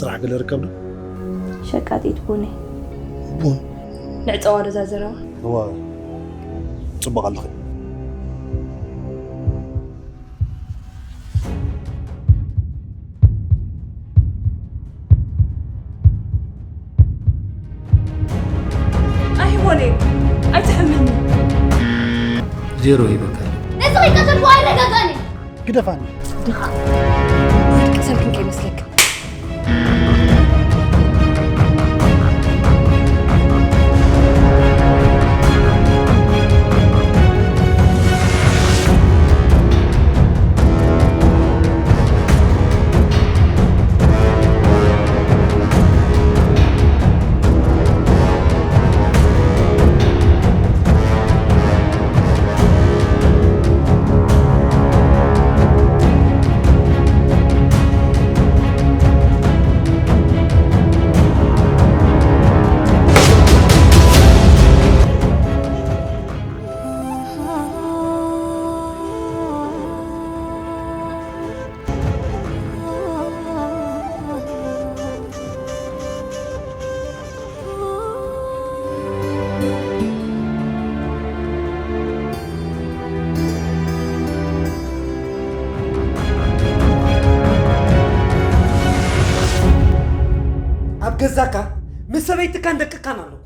ጥራሕ ገለ ርከብ ዶ? ሸቃጢት ቡን እየ። ቡን? ንዕጸዋ ዶ እዛ ዘረባ? እዋ፣ ጽቡቕ ኣለኺ። ኣይሆነ፣ ኣይትሕምኒ። ዜሮ ሂበካ ኣለኹ። እዚ ከይቀተልኩ ኣይረጋጋእን እየ። ግደፋኒ። ድኻ ሰልክን ከይመስለክ። ኣብ ገዛካ ምስ ሰበይትካን ደቅካን ኣለኹ።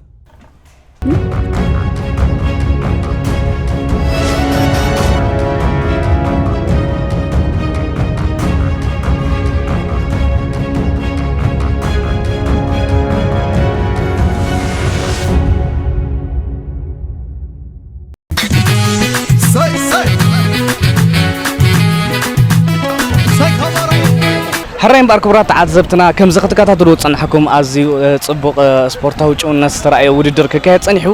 ሕራይ እምበኣር ክቡራት ተዓዘብትና፣ ከምዚ ክትከታተልዎ ዝጸናሕኩም ኣዝዩ፣ እ፣ ጽቡቕ፣ እ፣ ስፖርታዊ ጭውነት ዝተራእየ ውድድር ክካየድ ጸኒሑ፣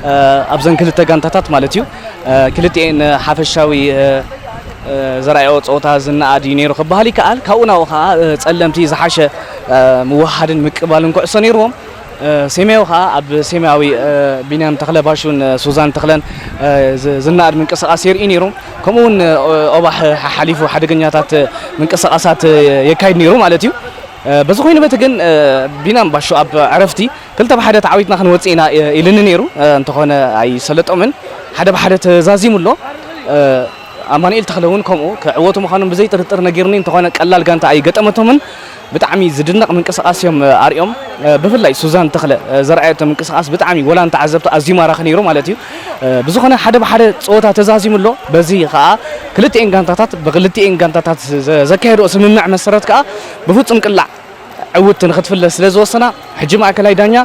እ፣ ኣብዘን ክልተ ጋንታታት ማለት እዩ። እ፣ ክልቲኤን፣ እ፣ ሓፈሻዊ፣ እ፣ እ፣ ዘርኣየኦ ጸወታ ዝነኣድ እዩ ነይሩ ክበሃል ይከኣል። ካብኡ ናብኡ ከኣ፣ እ፣ ጸለምቲ ዝሓሸ፣ እ፣ ምውህሃድን ምቅባልን ኩዕሶ ነይርዎም። እ፣ ሴማያዊ ከኣ ኣብ ሴማያዊ፣ እ፣ ቢንያም ተኽለ ባሹን፣ እ፣ ሱዛን ተኽለን፣ እ፣ ዝ-፣ ዝነኣድ ምንቅስቓስ የርኢ ነይሩ። ከምኡ እውን፣ እ፣ ኦባሕ ሓሓሊፉ ሓደገኛታት፣ እ፣ ምንቅስቓሳት፣ እ፣ የካይድ ነይሩ ማለት እዩ። እ፣ በዚ ኮይኑ በቲ ግን፣ እ፣ ቢንያም ባሹ ኣብ ዕረፍቲ ክልተ ብሓደ ተዓዊትና ክንወጽእ ኢና፣ እ፣ ኢልኒ ነይሩ። እ፣ እንተኾነ ኣይሰለጦምን። ሓደ ብሓደ ተዛዚሙ ኣሎ። እ፣ ኣማኑኤል ተኽለ እውን ከምኡ ክዕወቱ ምዃኖም ብዘይ ጥርጥር ነጊርኒ። እንተኾነ ቀላል ጋንታ ኣይገጠመቶምን። ብጣዕሚ ዝድነቕ ምንቅስቓስ እዮም፣ እ፣ ኣርእዮም። እ፣ ብፍላይ ሱዛን ተኽለ፣ እ፣ ዘርኣየቶ ምንቅስቓስ ብጣዕሚ ወላ ንተዓዘብቱ ኣዝዩ ማራኺ ነይሩ ማለት እዩ። እ፣ ብዝኾነ ሓደ ብሓደ ጸወታ ተዛዚሙ ኣሎ። በዚ ኸኣ ክልቲኤን ጋንታታት፣ ብክልቲኤን ጋንታታት ዘ-፣ ዘካየድኦ ስምምዕ መሰረት ከኣ ብፍጹም ቅላዕ ዕውትቲ ንኽትፍለ ስለ ዝወሰና፣ ሕጂ ማእከላይ ዳኛ፣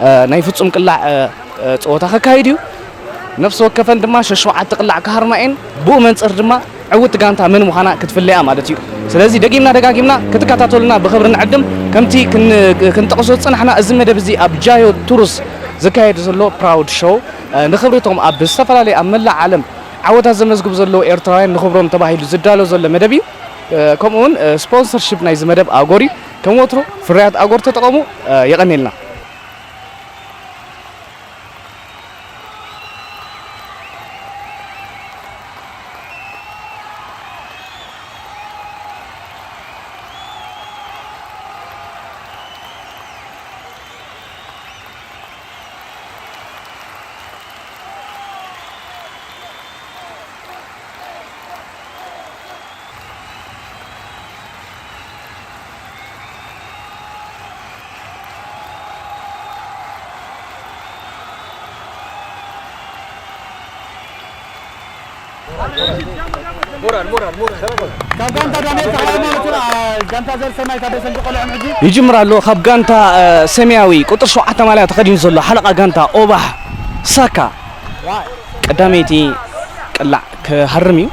እ፣ ናይ ፍጹም ቅላዕ፣ እ፣ እ፣ ጸወታ ከካይድ እዩ። ነፍሲ ወከፈን ድማ ሸሸውዓተ ቅላዕ ክሃርማ እየን። ብኡ መንጽር ድማ ዕውቲ ጋንታ መን ምዃና ክትፍለያ ማለት እዩ። ስለዚ ደጊምና ደጋጊምና ክትከታተሉና ብኽብሪ ንዕድም። ከምቲ ክን-፣ ክንጠቕሶ ዝጸናሕና፣ እዚ መደብ እዚ ኣብ ጃዮ ቱርስ ዝካየድ ዘሎ ፕራውድ ሾው፣ እ፣ ንኽብሪ እቶም ኣብ ዝተፈላለየ ኣብ መላእ ዓለም ዓወታት ዘመዝግቡ ዘለዉ ኤርትራውያን ንኽብሮም ተባሂሉ ዝዳሎ ዘሎ መደብ እዩ። እ፣ ከምኡ እውን፣ እ፣ ስፖንሰርሺፕ ናይዚ መደብ ኣጎር እዩ። ከም ወትሩ ፍርያት ኣጎር ተጠቐሙ። እ፣ የቐኔልና። ካብ ጋንታ ዳንኤል ተኽለሃይማኖትን፣ አ፣ ጋንታ ዘር ሰማይ ታደሰን ዝቆልዖም ሕጂ። ይጅምር ኣሎ። ካብ ጋንታ፣ እ፣ ሰማያዊ ቁጥር ሸውዓተ ማልያ ተኸዲኑ ዘሎ ሓለቓ ጋንታ ኦባሕ ሳካ ቀዳመይቲ ቅላዕ ክሃርም እዩ።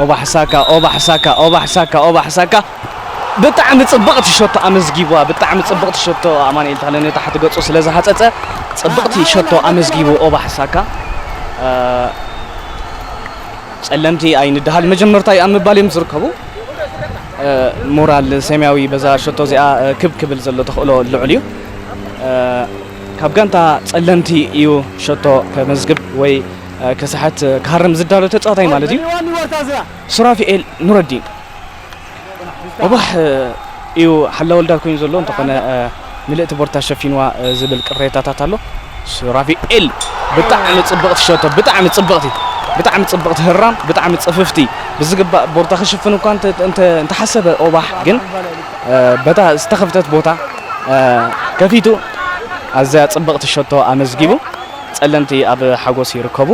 ኦባሕ ሳካ፣ ኦባሕ ሳካ፣ ኦባሕ ሳካ፣ ኦባሕ ሳካ። ብጣዕሚ ጽብቕቲ ሸቶ ኣመዝጊብዋ፣ ብጣዕሚ ጽብቕቲ ሸቶ። ኣማኑኤል ተኽለ ንታሕቲ ገጹ ስለ ዝሃጸጸ ጽብቕቲ ሸቶ ኣመዝጊቡ ኦባሕ ሳካ። እ፣ ጸለምቲ ኣይንደሃል፣ መጀመርታ እዩ ኣብ ምባል እዮም ዝርከቡ። እ፣ ሞራል ሰማያዊ በዛ ሸቶ እዚኣ፣ እ፣ ክብ ክብል ዘሎ ተኽእሎ ልዑል እዩ። እ፣ ካብ ጋንታ ጸለምቲ እዩ ሸቶ ከመዝግብ ወይ፣ እ፣ ክስሕት፣ እ፣ ክሃርም ዝዳሎ ተጻዋታይ ማለት እዩ። ሱራፊኤል ኑረዲን። ኦባሕ እዩ ሓላ ወልዳት ኮይኑ ዘሎ እንተኾነ ምልእቲ ቦርታ ሸፊንዋ ዝብል ቅሬታታት ኣሎ። ራፊኤል ብጣዕሚ ጽብቕቲ ሸቶ፣ ብጣዕሚ ጽብቕቲ፣ ብጣዕሚ ጽብቕቲ ህራም፣ ብጣዕሚ ጽፍፍቲ ብዝግባእ ቦርታ ክሽፍን እኳ እንተ- እንተ- እንተሓሰበ ኦባሕ ግን በታ ዝተኸፍተት ቦታ ከፊቱ ኣዝያ ጽብቕቲ ሸቶ ኣመዝጊቡ። ጸለምቲ ኣብ ሓጎስ ይርከቡ።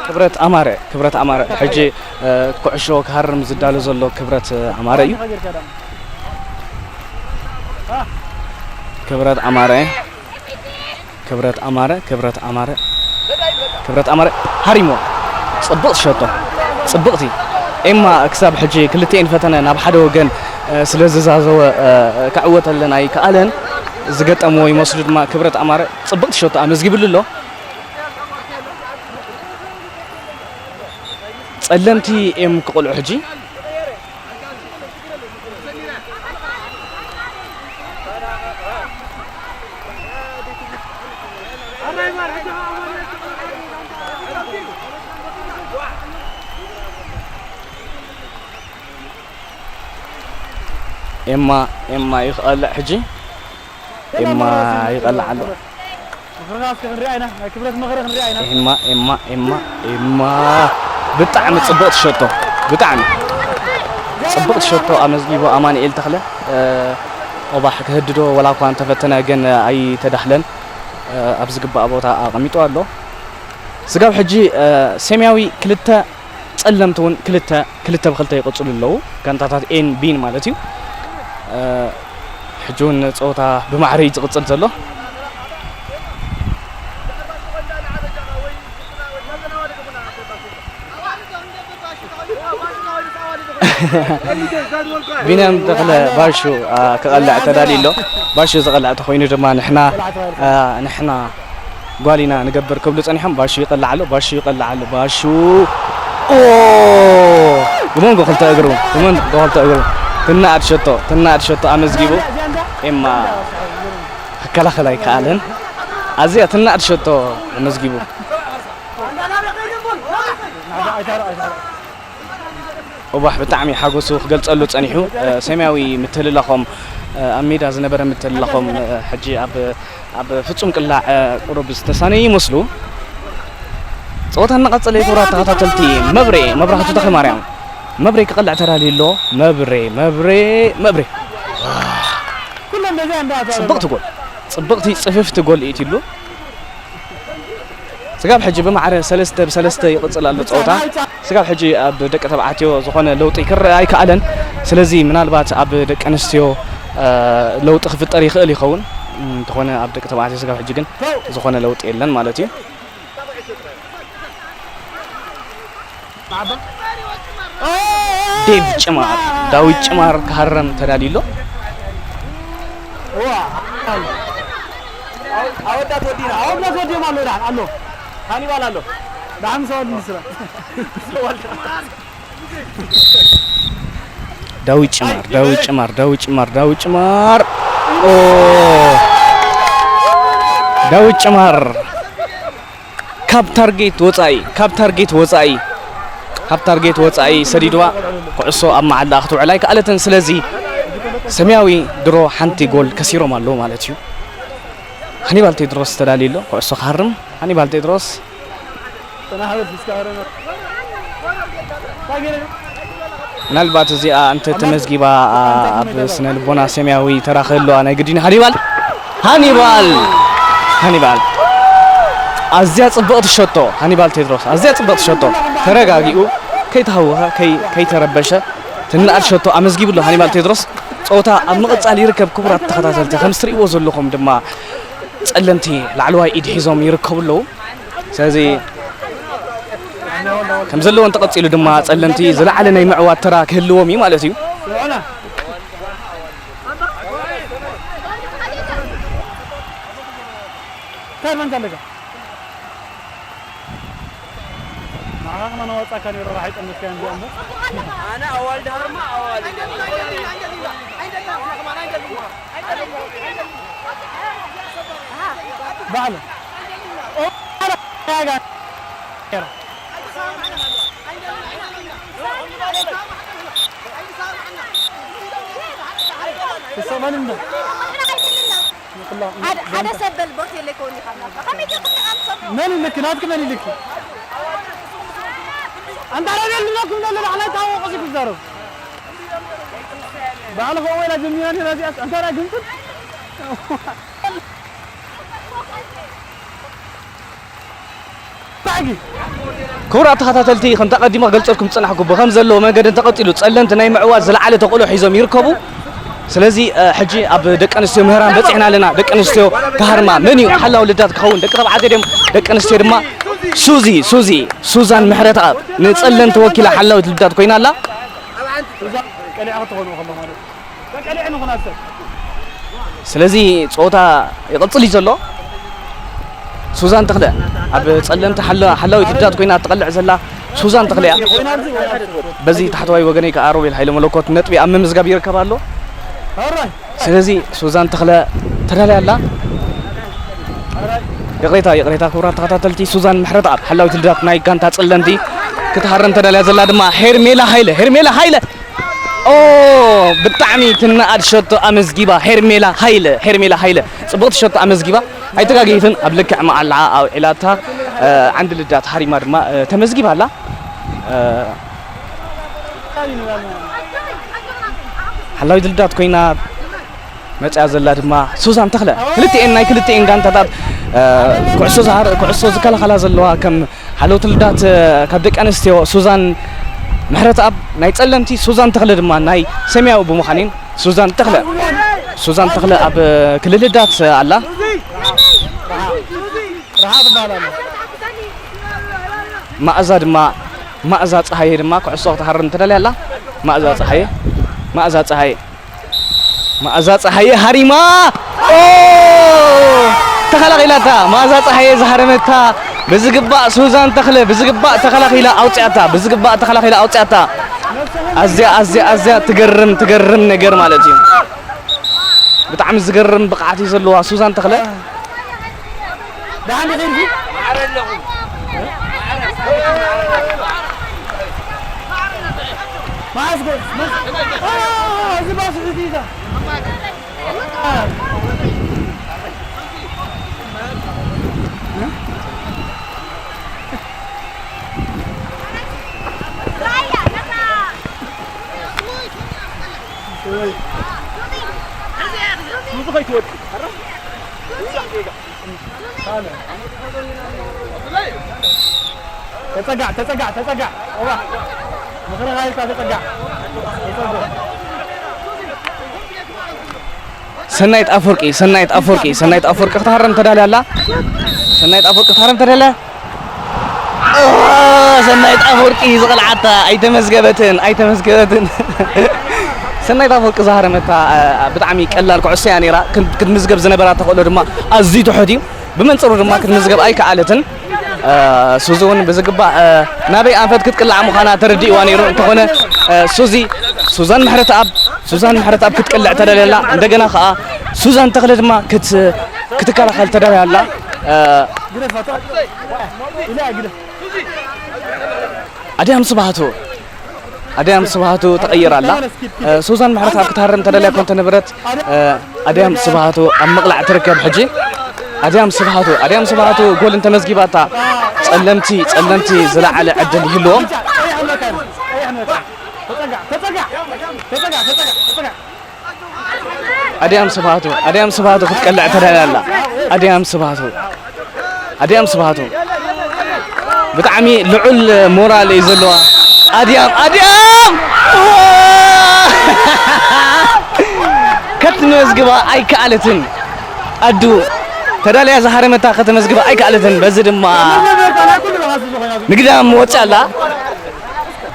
ክብረት ኣማረ፣ ክብረት ኣማረ። ሕጂ ኩዕሾ ክሃርም ዝዳሎ ዘሎ ክብረት ኣማረ እዩ። ክብረት ኣማረ። ክብረት ኣማረ፣ ክብረት ኣማረ፣ ክብረት ኣማረ ሃሪሞ። ጽብቕቲ ሸቶ፣ ጽብቕቲ። ኤማ ክሳብ ሕጂ ክልቲኤን ፈተነ ናብ ሓደ ወገን ስለ ዝዛዘወ ክዕወተለን ኣይከኣለን። ዝገጠምዎ ይመስሉ ድማ ክብረት ኣማረ ጽብቕቲ ሸቶ ኣመዝጊብሉ ኣሎ። ጸለምቲ እዮም ክቕልዑ ሕጂ። ኤማ ኤማ እዩ ክቐልዕ ሕጂ። ኤማ ይቐልዕ ኣሎ። ኤማ ኤማ ኤማ ኤማ ብጣዕሚ ጽብቕቲ ሸቶ፣ ብጣዕሚ ጽብቕቲ ሸቶ ኣመዝጊቡ ኣማኑኤል ተኽለ። ኦባሕ ክህድዶ ወላ እኳ እንተፈተነ ግን ኣይተዳህለን። ኣብ ዝግባእ ቦታ ኣቐሚጡ ኣሎ። ስጋብ ሕጂ ሰማያዊ ክልተ ጸለምቲ እውን ክልተ ክልተ ብክልተ ይቕጽሉ ኣለዉ። ጋንታታት ኤን ቢን ማለት እዩ። ሕጂ እውን ጸወታ ብማዕረ እዩ ዝቕጽል ዘሎ። ቢንያም ተኽለ ባሹ ክቐልዕ ተዳልዩ ኣሎ። ባሹ ዝቐልዕ ተኾይኑ ድማ ንሕና ንሕና ጓል ኢና ንገብር ክብሉ ጸኒሖም። ባሹ ይቐልዕ ኣሎ፣ ባሹ ይቐልዕ ኣሎ፣ ባሹ ኦ ብመንጎ ክልተ እግሩ ብመንጎ ክልተ እግሩ ትናኣድ ሸቶ ትናኣድ ሸቶ ኣመዝጊቡ። ኤማ ክከላኸል ኣይከኣለን። ኣዝያ ትናኣድ ሸቶ ኣመዝጊቡ። ኦባሕ ብጣዕሚ ሓጎሱ ክገልጸሉ ጸኒሑ። ሰማያዊ ምትልላኾም ኣብ ሜዳ ዝነበረ ምትልላኾም ሕጂ ኣብ ኣብ ፍጹም ቅላዕ ቁሩብ ዝተሳነዩ ይመስሉ። ጸወታ እናቐጸለ ክቡራት ተኸታተልቲ። መብሬ መብራህቱ ተኽለማርያም መብሬ ክቐልዕ ተዳልዩ ኣሎ። መብሬ መብሬ መብሬ ጽብቕቲ ጎል ጽብቕቲ ጽፍፍቲ ጎል ኢትሉ። ስጋብ ሕጂ ብማዕረ ሰለስተ ብሰለስተ ይቕጽል ኣሎ ጸወታ። ስጋብ ሕጂ ኣብ ደቂ ተባዕትዮ ዝኾነ ለውጢ ክረአ ኣይከኣለን። ስለዚ ምናልባት ኣብ ደቂ ኣንስትዮ ለውጢ ክፍጠር ይኽእል ይኸውን። እንተኾነ ኣብ ደቂ ተባዕትዮ ስጋብ ሕጂ ግን ዝኾነ ለውጢ የለን ማለት እዩ። ዴቭ ጭማር፣ ዳዊት ጭማር ክሃረም ተዳልዩ ኣሎ። ኣወዳት ወዲና ኣወዳት ወዲኦም ኣሎ። ዳን ኣሎ ሃኒባል ኣሎ። ዳን ሰወል ንስራ ዳዊት ጭማር፣ ዳዊት ጭማር፣ ዳዊት ጭማር፣ ዳዊት ጭማር። ኦ ዳዊት ጭማር ካብ ታርጌት ወጻኢ፣ ካብ ታርጌት ወጻኢ፣ ካብ ታርጌት ወጻኢ ሰዲድዋ። ኩዕሶ ኣብ መዓላ ክትውዕል ኣይከኣለትን። ስለዚ ሰማያዊ ድሮ ሓንቲ ጎል ከሲሮም ኣለዉ ማለት እዩ። ሃኒባል ቴድሮስ ተዳልዩ ኣሎ ኩዕሶ ክሃርም። ሃኒባል ቴድሮስ ምናልባት እዚኣ እንተ ተመዝጊባ ኣብ ስነ ልቦና ሰማያዊ ተራ ክህልዋ ናይ ግድን። ሃኒባል ሃኒባል ሃኒባል ኣዝያ ጽብቕቲ ሸቶ። ሃኒባል ቴድሮስ ኣዝያ ጽብቕቲ ሸቶ። ተረጋጊኡ ከይተሃወኸ ከይ- ከይተረበሸ ትንኣድ ሸቶ ኣመዝጊቡ ኣሎ ሃኒባል ቴድሮስ። ጸወታ ኣብ ምቕጻል ይርከብ። ክቡራት ተኸታተልቲ ከም እትርእይዎ ዘለኹም ድማ ጸለምቲ ላዕለዋይ ኢድ ሒዞም ይርከቡ ኣለዉ። ስለዚ ከም ዘለዎ እንተቐጺሉ ድማ ጸለምቲ ዝለዓለ ናይ ምዕዋት ተራ ክህልዎም እዩ ማለት እዩ። እንታይ መን ዘለካ? ንዓኻ ከማን ኣዋጻካ ነይሩ፣ ራሓይ ጠመትካ እንዲያ እሞ። ኣነ ኣዋልድ ሃርማ ኣዋልድ። ኣይደልኻ፣ ኣይደልኻ፣ ኣይደልኻ፣ ኣይደልኻ። ባዕሉ። ኦ፣ ትሰማኒ እንዶ? ሓደ፣ ሓደ ሰብ በል ቦቴ ለይ ከውን ይኻልና። ከመይ ጌርኩም ትኣምሰሙ? መን ይልክ? ናትኪ መን ይልክ? ኣንታ ረድዮ ኣለኩም ዘሎ ላዕላይ ታወቕ እዚ ክዛረብ። ባዕልኻ ወላ ጀሚራ ነይራ እዚኣስ፣ ኣንታ ራ ግምጥል። ክቡራት ተኸታተልቲ፣ ከምቲ ኣቐዲመ ክገልጸልኩም ዝጸናሕኩ፣ ብኸም ዘለዎ መንገዲ እንተቐጺሉ፣ ጸለምቲ ናይ ምዕዋት ዝለዓለ ተኽእሎ ሒዞም ይርከቡ። ስለዚ፣ እ፣ ሕጂ ኣብ ደቂ ኣንስትዮ ምህራን በጺሕና ኣለና። ደቂ ኣንስትዮ ክሃርማ፣ መን እዩ ሓላው ልዳት ክኸውን? ደቂ ተባዕትዮ ድዮም? ደቂ ኣንስትዮ ድማ ሱዚ፣ ሱዚ፣ ሱዛን ምሕረተኣብ ንጸለምቲ ወኪላ ሓላዊት ልዳት ኮይና ኣላ። ቀሊዕ ክትኾኑ ከሎ ማለት እዩ። ስለዚ ጸወታ ይቕጽል እዩ ዘሎ። ሱዛን ተኽለ ኣብ ጸለምቲ ሓላ-፣ ሓላዊት ልዳት ኮይና ትቐልዕ ዘላ ሱዛን ተኽለ እያ። በዚ ታሕተዋይ ወገነይ ከኣ ሮቤል ሃይለ መለኮት ነጥቢ ኣብ ምምዝጋብ ይርከብ ኣሎ። ስለዚ ሱዛን ተኽለ ተዳልያ ኣላ። ይቕሬታ፣ ይቕሬታ ክቡራት ተኸታተልቲ፣ ሱዛን ምሕረተኣብ ሓላዊት ልዳት ናይ ጋንታ ጸለምቲ ክትሃረም ተዳልያ ዘላ ድማ ሄርሜላ ሃይለ፣ ሄርሜላ ሃይለ ኦ፣ ብጣዕሚ ትነኣድ ሸቶ ኣመዝጊባ ሄርሜላ ሃይለ፣ ሄርሜላ ሃይለ ጽብቕቲ ሸቶ ኣመዝጊባ። ኣይተጋገየትን፣ ኣብ ልክዕ መዓልዓ ኣውዒላታ፣ እ፣ ዓንዲ ልዳት ሃሪማ ድማ፣ እ፣ ተመዝጊባ ኣላ። እ፣ ሓላዊት ልዳት ኮይና መጽያ ዘላ ድማ ሱዛን ተኽለ። ክልቲኤን ናይ ክልቲኤን ጋንታታት፣ እ፣ ኩዕሶ ዝሃር-፣ ኩዕሶ ዝከላኸላ ዘለዋ ከም ሓለውቲ ልዳት፣ እ፣ ካብ ደቂ ኣንስትዮ ሱዛን ምሕረተኣብ ናይ ጸለምቲ፣ ሱዛን ተኽለ ድማ ናይ ሰማያዊ ብምዃን እየን። ሱዛን ተኽለ፣ ሱዛን ተኽለ ኣብ ክልል ልዳት ኣላ። ርሃ ትበሃል ኣላ። ማእዛ ድማ፣ ማእዛ ጸሃየ ድማ ኩዕሶ ክትሃርም ተዳልያ ኣላ። ማእዛ ጸሃየ፣ ማእዛ ጸሃየ። መኣዛ ጸሃየ ሃሪማ! ኦ! ተኸላኺላታ። መኣዛ ጸሃየ ዝሃረመታ ብዝግባእ ሱዛን ተኽለ ብዝግባእ ተኸላኺላ ኣውጽኣታ። ብዝግባእ ተኸላኺላ ኣውጽኣታ። ኣዝያ፣ ኣዝያ፣ ኣዝያ ትገርም፣ ትገርም ነገር ማለት እዩ። ብጣዕሚ ዝገርም ብቕዓት እዩ ዘለዋ ሱዛን ተኽለ። ደሓን ዲኺ ኢልኪ? መዓስ ጎል? መስ-፣ ኦ፣ እዚ ባስሒት እዩ እዛ። ብዙ ከይትወድቂ። ተጸጋዕ፣ ተጸጋዕ፣ ተጸጋዕ። እዋ። ምኽሪ ሃይካ ተጸጋዕ። ተጸጋዕ። ሰናይት ኣፈወርቂ፣ ሰናይት ኣፈወርቂ፣ ሰናይት ኣፈወርቂ ክትሃረም ተዳልያ ኣላ። ሰናይት ኣፈወርቂ ክትሃረም ተዳልያ። ኦ፣ ሰናይት ኣፈወርቂ ዝቐልዓታ ኣይተመዝገበትን፣ ኣይተመዝገበትን። ሰናይት ኣፈወርቂ ዝሃረመታ፣ እ፣ ብጣዕሚ ቀላል ኩዕሶ እያ ነይራ። ክን-፣ ክትምዝገብ ዝነበራ ተኽእሎ ድማ ኣዝዩ ትሑት እዩ። ብመንጽሩ ድማ ክትምዝገብ ኣይከኣለትን። እ፣ ሱዚ እውን ብዝግባእ፣ እ፣ ናበይ ኣንፈት ክትቅላዕ ምዃና ተረዲእዋ ነይሩ። እንተኾነ፣ እ፣ ሱዚ፣ ሱዛን ምሕረተኣብ፣ ሱዛን ምሕረተኣብ ክትቅልዕ ተዳልያ ኣላ። እንደገና ከኣ ሱዛን ተኽለ ድማ ክት-፣ ክትከላኸል ተዳልያ ኣላ። እ፣ ኣድያም ስብሃቱ፣ ኣድያም ስብሃቱ ተቐይራ ኣላ። እ፣ ሱዛን ምሕረተኣብ ክትሃርም ተዳልያ እኳ እንተነበረት፣ እ፣ ኣድያም ስብሃቱ ኣብ ምቕላዕ ትርከብ። ሕጂ ኣድያም ስብሃቱ፣ ኣድያም ስብሃቱ ጎል እንተመዝጊባታ ጸለምቲ፣ ጸለምቲ ዝለዓለ ዕድል ይህልዎም። ኣድያም ስብሃቱ፣ ኣድያም ስብሃቱ ክትቀልዕ ተዳልያ ኣላ። ኣድያም ስብሃቱ፣ ኣድያም ስብሃቱ ብጣዕሚ ልዑል ሞራል እዩ ዘለዋ። ኣድያም፣ ኣድያም! ከተመዝግባ ኣይከኣለትን። ኣዱ ተዳልያ ዝሃረመታ ከተመዝግባ ኣይከኣለትን። በዚ ድማ ንግዳም ወፅያ ኣላ።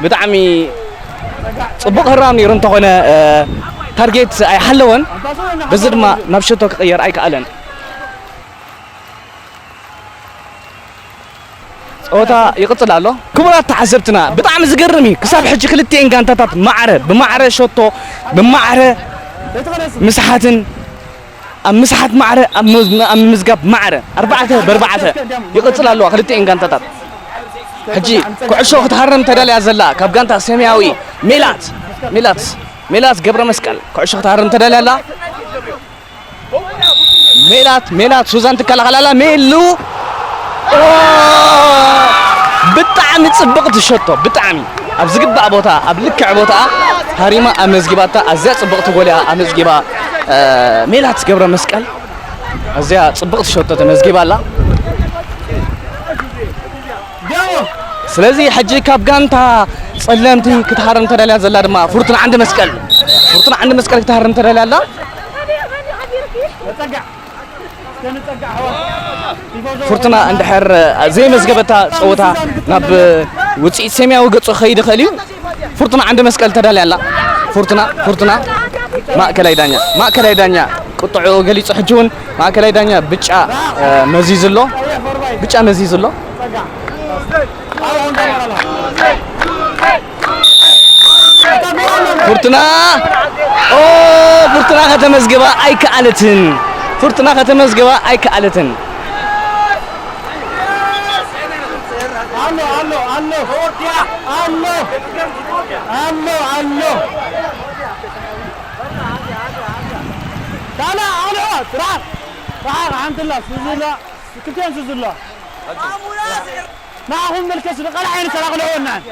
ብጣዕሚ ጽቡቕ ህራም ነይሩ፣ እንተኾነ፣ እ፣ ታርጌት ኣይሓለወን። በዚ ድማ ናብ ሸቶ ክቕየር ኣይከኣለን። ጸወታ ይቕጽል ኣሎ። ክቡራት ተዓዘብትና፣ ብጣዕሚ ዝገርም እዩ። ክሳብ ሕጂ ክልቲኤን ጋንታታት ማዕረ ብማዕረ ሸቶ፣ ብማዕረ ምስሓትን ኣብ ምስሓት ማዕረ፣ ኣብ ምዝ-፣ ኣብ ምምዝጋብ ማዕረ፣ ኣርባዕተ ብኣርባዕተ ይቕጽል ኣለዋ ክልቲኤን ጋንታታት። ሕጂ ኩዕሾ ክትሃርም ተዳልያ ዘላ ካብ ጋንታ ሰማያዊ ሜላት፣ ሜላት፣ ሜላት ገብረ መስቀል ኩዕሾ ክትሃርም ተዳልያ ኣላ። ሜላት፣ ሜላት፣ ሱዛን ትከላኸል ኣላ። ሜሉ! ኦ! ብጣዕሚ ጽብቕቲ ሸቶ፣ ብጣዕሚ ኣብ ዝግባእ ቦታ፣ ኣብ ልክዕ ቦታኣ ሃሪማ ኣመዝጊባታ። ኣዝያ ጽብቕቲ ጎል እያ ኣመዝጊባ፣ እ፣ ሜላት ገብረ መስቀል። ኣዝያ ጽብቕቲ ሸቶ ተመዝጊባ ኣላ። ስለዚ ሕጂ ካብ ጋንታ ጸለምቲ ክትሃርም ተዳልያ ዘላ ድማ ፍርቱና ዓንዲ መስቀል፣ ፍርቱና ዓንዲ መስቀል ክትሃርም ተዳልያ ኣላ። ፍርቱና እንድሕር ዘይመዝገበታ ጸወታ ናብ ውጽኢት ሰማያዊ ገጹ ክኸይድ ይኽእል እዩ። ፍርቱና ዓንዲ መስቀል ተዳልያ ኣላ። ፍርቱና፣ ፍርቱና፣ ማእከላይ ዳኛ፣ ማእከላይ ዳኛ ቁጥዑ ገሊጹ። ሕጂ እውን ማእከላይ ዳኛ ብጫ፣ እ፣ መዚዙ ኣሎ። ብጫ መዚዙ ኣሎ። ፍርቱና፣ ኦ፣ ፍርቱና ከተመዝግባ ኣይከኣለትን። ፍርቱና ከተመዝግባ ኣይከኣለትን። ኣሎ፣ ኣሎ፣ ኣሎ። ኣሎ፣ ኣሎ፣ ኣሎ። ዳና፣ ኣልኦ፣ ርሓቕ፣ ርሓቕ፣ ሓንቲ ኣላ፣ ሱዚ ኣላ፣ ክልቲኤን ሱዚ ኣለዋ። ንዓኹም መልከስ ንቐልዓ ኣይንከላኸልኦናን።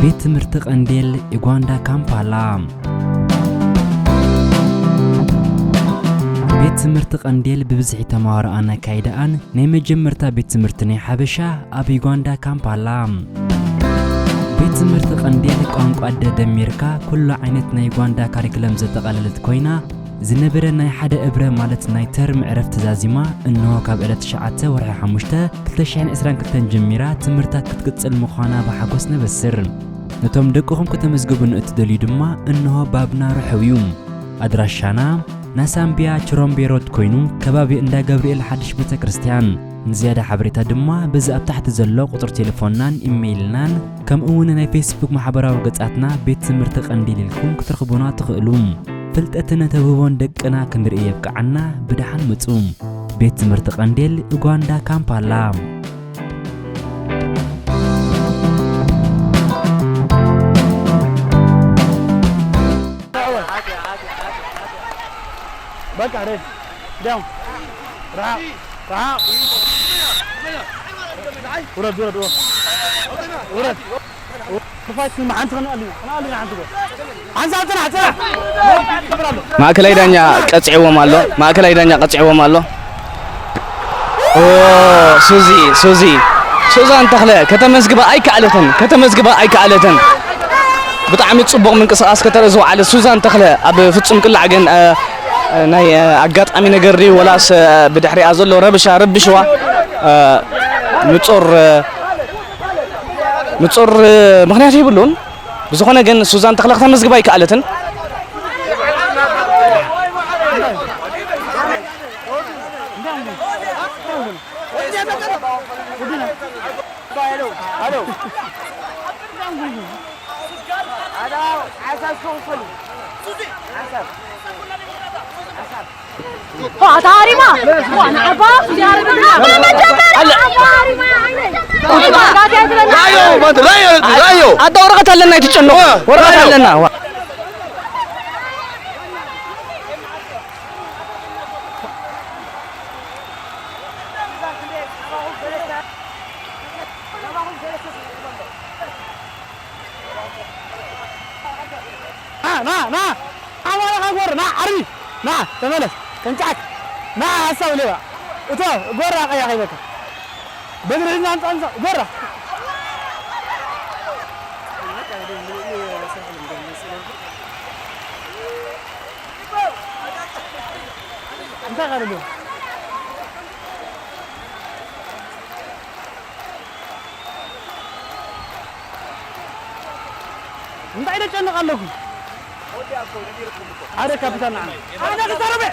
ቤት ትምህርቲ ቀንዴል ዩጋንዳ ካምፓላ። ቤት ትምህርቲ ቀንዴል ብብዝሒ ተማሃሮኣን ኣካይዳኣን ናይ መጀመርታ ቤት ትምህርቲ ናይ ሓበሻ ኣብ ዩጋንዳ ካምፓላ። ቤት ትምህርቲ ቀንዴል ቋንቋ ኣደ ደሚርካ ኩሉ ዓይነት ናይ ዩጋንዳ ካሪክለም ዘጠቓለለት ኮይና፣ ዝነበረ ናይ ሓደ እብረ ማለት ናይ ተርም ዕረፍቲ ዛዚማ፣ እንሆ ካብ ዕለት ትሽዓተ ወርሒ ሓሙሽተ ክልተ ሽሕን ዕስራን ክልተን ጀሚራ ትምህርታ ክትቅጽል ምዃና ብሓጎስ ነበስር። ነቶም ደቅኹም ከተመዝግቡ ንእትደልዩ ድማ እንሆ ባብና ርሑው እዩ። ኣድራሻና ናሳምቢያ ችሮምቤ ሮድ ኮይኑ ከባቢ እንዳ ገብርኤል ሓድሽ ቤተ ክርስቲያን። ንዝያዳ ሓበሬታ ድማ በዚ ኣብ ታሕቲ ዘሎ ቁጽሪ ቴሌፎንናን ኢሜይልናን ከምኡ እውን ናይ ፌስቡክ ማሕበራዊ ገጻትና ቤት ትምህርቲ ቀንዲል ኢልኩም ክትረኽቡና ትኽእሉ። ፍልጠትን ተውህቦን ደቅና ክንርኢ የብቅዓና። ብደሓን ምጹ። ቤት ትምህርቲ ቀንዴል ኡጋንዳ ካምፓላ። በቃ ሬድ ዳውን። ርሓቕ፣ ርሓቕ። ውረድ፣ ውረድ፣ ውረድ። ውረድ። ክፋይት ስማ፣ ሓንቲ ክንኣሉ ኢና፣ ክንኣሉ ኢና፣ ሓንቲ ጎል። ሓንሳብ ጽናሕ፣ ጽናሕ። ማእከላይ ዳኛ ቀጺዕዎም ኣሎ፣ ማእከላይ ዳኛ ቀጺዕዎም ኣሎ። ኦ፣ ሱዚ፣ ሱዚ፣ ሱዛን ተኽለ ከተመዝግባ ኣይከኣለትን፣ ከተመዝግባ ኣይከኣለትን። ብጣዕሚ ጽቡቕ ምንቅስቓስ ከተርኢ ዝወዓለት ሱዛን ተኽለ ኣብ ፍጹም ቅላዕ ግን፣ እ፣ እ፣ ናይ፣ እ፣ ኣጋጣሚ ነገር ድዩ ወላስ፣ እ፣ ብድሕሪኣ ዘሎ ረብሻ ረቢሽዋ? እ፣ ንጹር፣ እ፣ ንጹር፣ እ፣ ምኽንያት የብሉን። ብዝኾነ ግን ሱዛን ተኽለ ከተመዝግባ ኣይከኣለትን። ዋ፣ ታሪማ! ዋ፣ ንዓባ! ኣታ ወረቐት ኣለና፣ ኣይትጨነቑ። ወረቐት ኣለና። ዋ። ና፣ ና፣ ና። ኣማራኻ ጎር፣ ና፣ ዓርቢ። ና፣ ተመለስ። ከንጫዓክ። ና፣ ሓሳብ ሌባ። እቶ፣ ጎራ ቀያ ከይበካ። በድሪ ህዝቢ ኣምጻእ፣ ኣምጻእ። ጎራ። እንታይ ቀርብ? እንታይ ደጨንቕ ኣለኩ? ሓደ ካፒታል ንዓና። ሓደ ክዛረበ።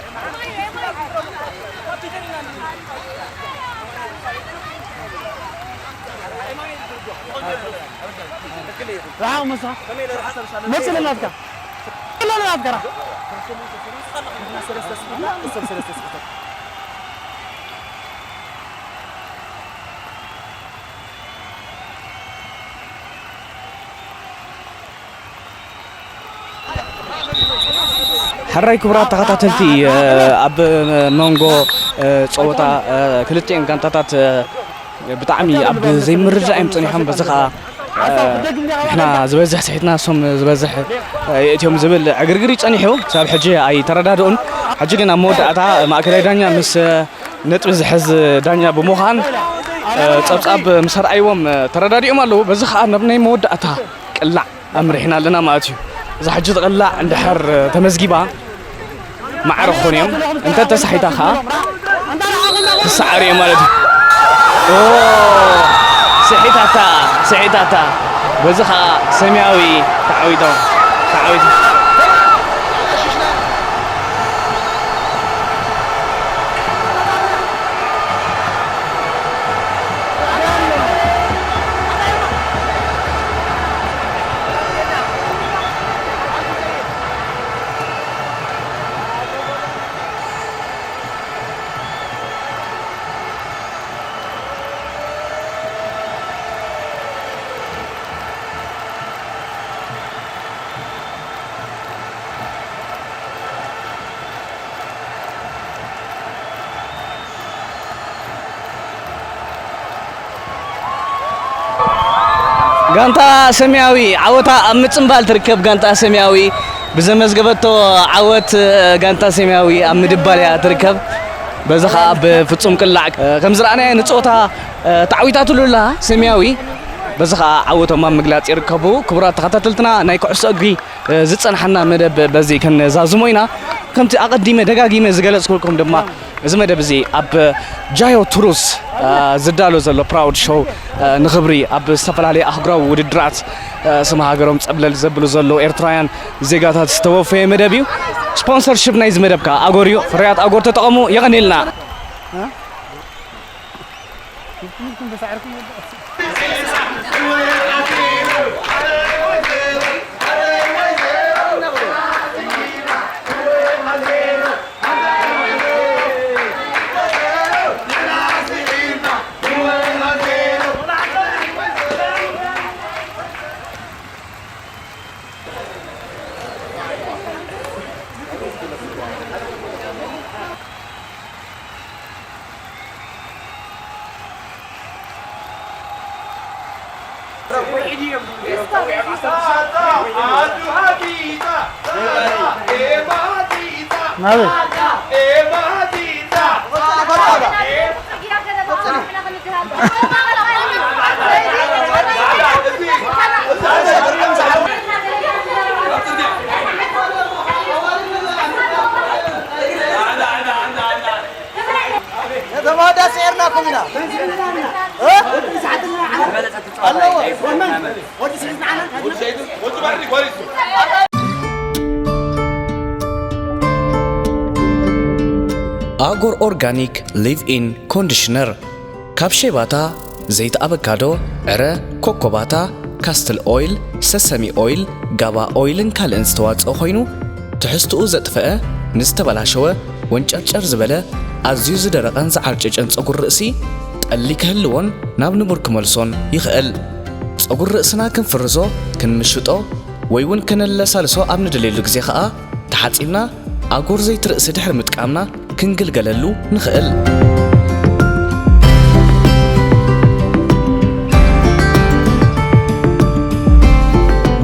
ርሓቕ መሳ። መጽእ ለናትካ። ሕራይ ክቡራት ተኸታተልቲ፣ ኣብ መንጎ ጸወታ ክልቲኤን ጋንታታት ብጣዕሚ ኣብ ዘይምርድዳእ እዮም ጸኒሖም። በዚ ኸኣ ንሕና ዝበዝሕ ስሒትና፣ እሶም ዝበዝሕ የእትዮም ዝብል ዕግርግር እዩ ጸኒሑ። ክሳብ ሕጂ ኣይተረዳድኡን። ሕጂ ግን ኣብ መወዳእታ ማእከላይ ዳኛ ምስ ነጥቢ ዝሕዝ ዳኛ ብምዃን ጸብጻብ ምስ ኣርኣይዎም ተረዳዲኦም ኣለዉ። በዚ ኸኣ ናብ ናይ መወዳእታ ቅላዕ ኣምሪሕና ኣለና ማለት እዩ። እዛ ሕጂ ትቕላዕ እንድሕር ተመዝጊባ ማዕረ ክኾኑ እዮም። እንተ ተሳሒታ ኸዓ ክሰዓሩ እዮም ማለት እዩ። ኦ፣ ስሒታታ፣ ስሒታታ። በዚ ኸዓ ሰማያዊ ተዓዊቶም፣ ተዓዊቱ። ጋንታ ሰማያዊ ዓወታ ኣብ ምጽንባል ትርከብ። ጋንታ ሰማያዊ ብዘመዝገበቶ ዓወት፣ ጋንታ ሰማያዊ ኣብ ምድባል እያ ትርከብ። በዚ ኸኣ ብፍጹም ቅላዕ ከም ዝረኣናዮ ንጸወታ ተዓዊታትሉ ኣላ ሰማያዊ። በዚ ኸኣ ዓወቶም ኣብ ምግላጽ ይርከቡ። ክቡራት ተኸታተልትና፣ ናይ ኩዕሶ እግሪ ዝጸንሓና መደብ በዚ ከነዛዝሞ ኢና። ከምቲ ኣቐዲመ ደጋጊመ ዝገለጽኩልኩም ድማ፣ እዚ መደብ እዚ ኣብ ጃዮ ቱሩስ ዝዳሎ ዘሎ ፕራውድ ሾው ንኽብሪ ኣብ ዝተፈላለየ ኣህጉራዊ ውድድራት ስም ሃገሮም ጸብለል ዘብሉ ዘለዉ ኤርትራውያን ዜጋታት ዝተወፈየ መደብ እዩ። ስፖንሰርሺፕ ናይዚ መደብ ከኣ ኣጎር እዩ። ፍርያት ኣጎር ተጠቐሙ። የቐንየልና። ናበይ? ተማዳ ስዒርናኩም ኢና። እ? ኣለዎ። ኣጎር ኦርጋኒክ ሊቭ ኢን ኮንዲሽነር ካብ ሼባታ፣ ዘይቲ ኣበካዶ፣ ዕረ፣ ኮኮባታ፣ ካስትል ኦይል፣ ሰሰሚ ኦይል፣ ጋባ ኦይልን ካልእን ዝተዋጽኦ ኮይኑ፣ ትሕዝትኡ ዘጥፈአ፣ ንዝተበላሸወ፣ ወንጨርጨር ዝበለ፣ ኣዝዩ ዝደረቐን ዝዓርጨጨን ጸጉሪ ርእሲ፣ ጠሊ ክህልዎን ናብ ንቡር ክመልሶን ይኽእል። ጸጉሪ ርእስና ክንፍርዞ፣ ክንምሽጦ፣ ወይ እውን ከነለሳልሶ ኣብ ንደልየሉ ግዜ ኸኣ፣ ተሓጺብና ኣጎር ዘይቲ ርእሲ ድሕሪ ምጥቃምና ክንግልገለሉ ንኽእል።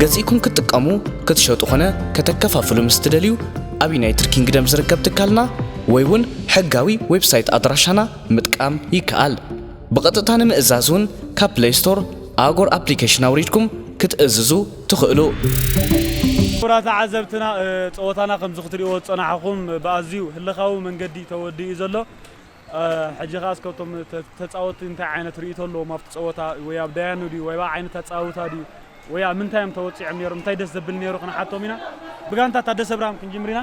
ገዚእኩም ክትጥቀሙ፣ ክትሸጡ ኾነ ከተከፋፍሉ ምስ ትደልዩ፣ ኣብ ዩናይትድ ኪንግደም ዝርከብ ትካልና ወይ እውን ሕጋዊ ዌብሳይት ኣድራሻና ምጥቃም ይከኣል። ብቐጥታ ንምእዛዝ እውን ካብ ፕለይ ስቶር ኣጎር ኣፕሊኬሽን ኣውሪድኩም ክትእዝዙ ትኽእሉ። ክቡራት ተዓዘብትና፣ እ፣ ጸወታና ከምዚ ክትሪእዎ ዝጸናሕኹም ብኣዝዩ ህልኻዊ መንገዲ ተወዲኡ እዩ ዘሎ። እ፣ ሕጂ ኸኣ እስከ እቶም ተ-፣ ተጻወትቲ እንታይ ዓይነት ርእይቶ ኣለዎም ኣብቲ ጸወታ፣ ወይ ኣብ ዳያኑ ድዩ፣ ወይ ኣብ ዓይነት ኣጻውታ ድዩ፣ ወይ ኣብ ምንታይ እዮም ተወጺዖም ነይሮም፣ እንታይ ደስ ዘብል ነይሩ ክንሓቶም ኢና። ብጋንታ ታደሰ ኣብርሃም ክንጅምር ኢና።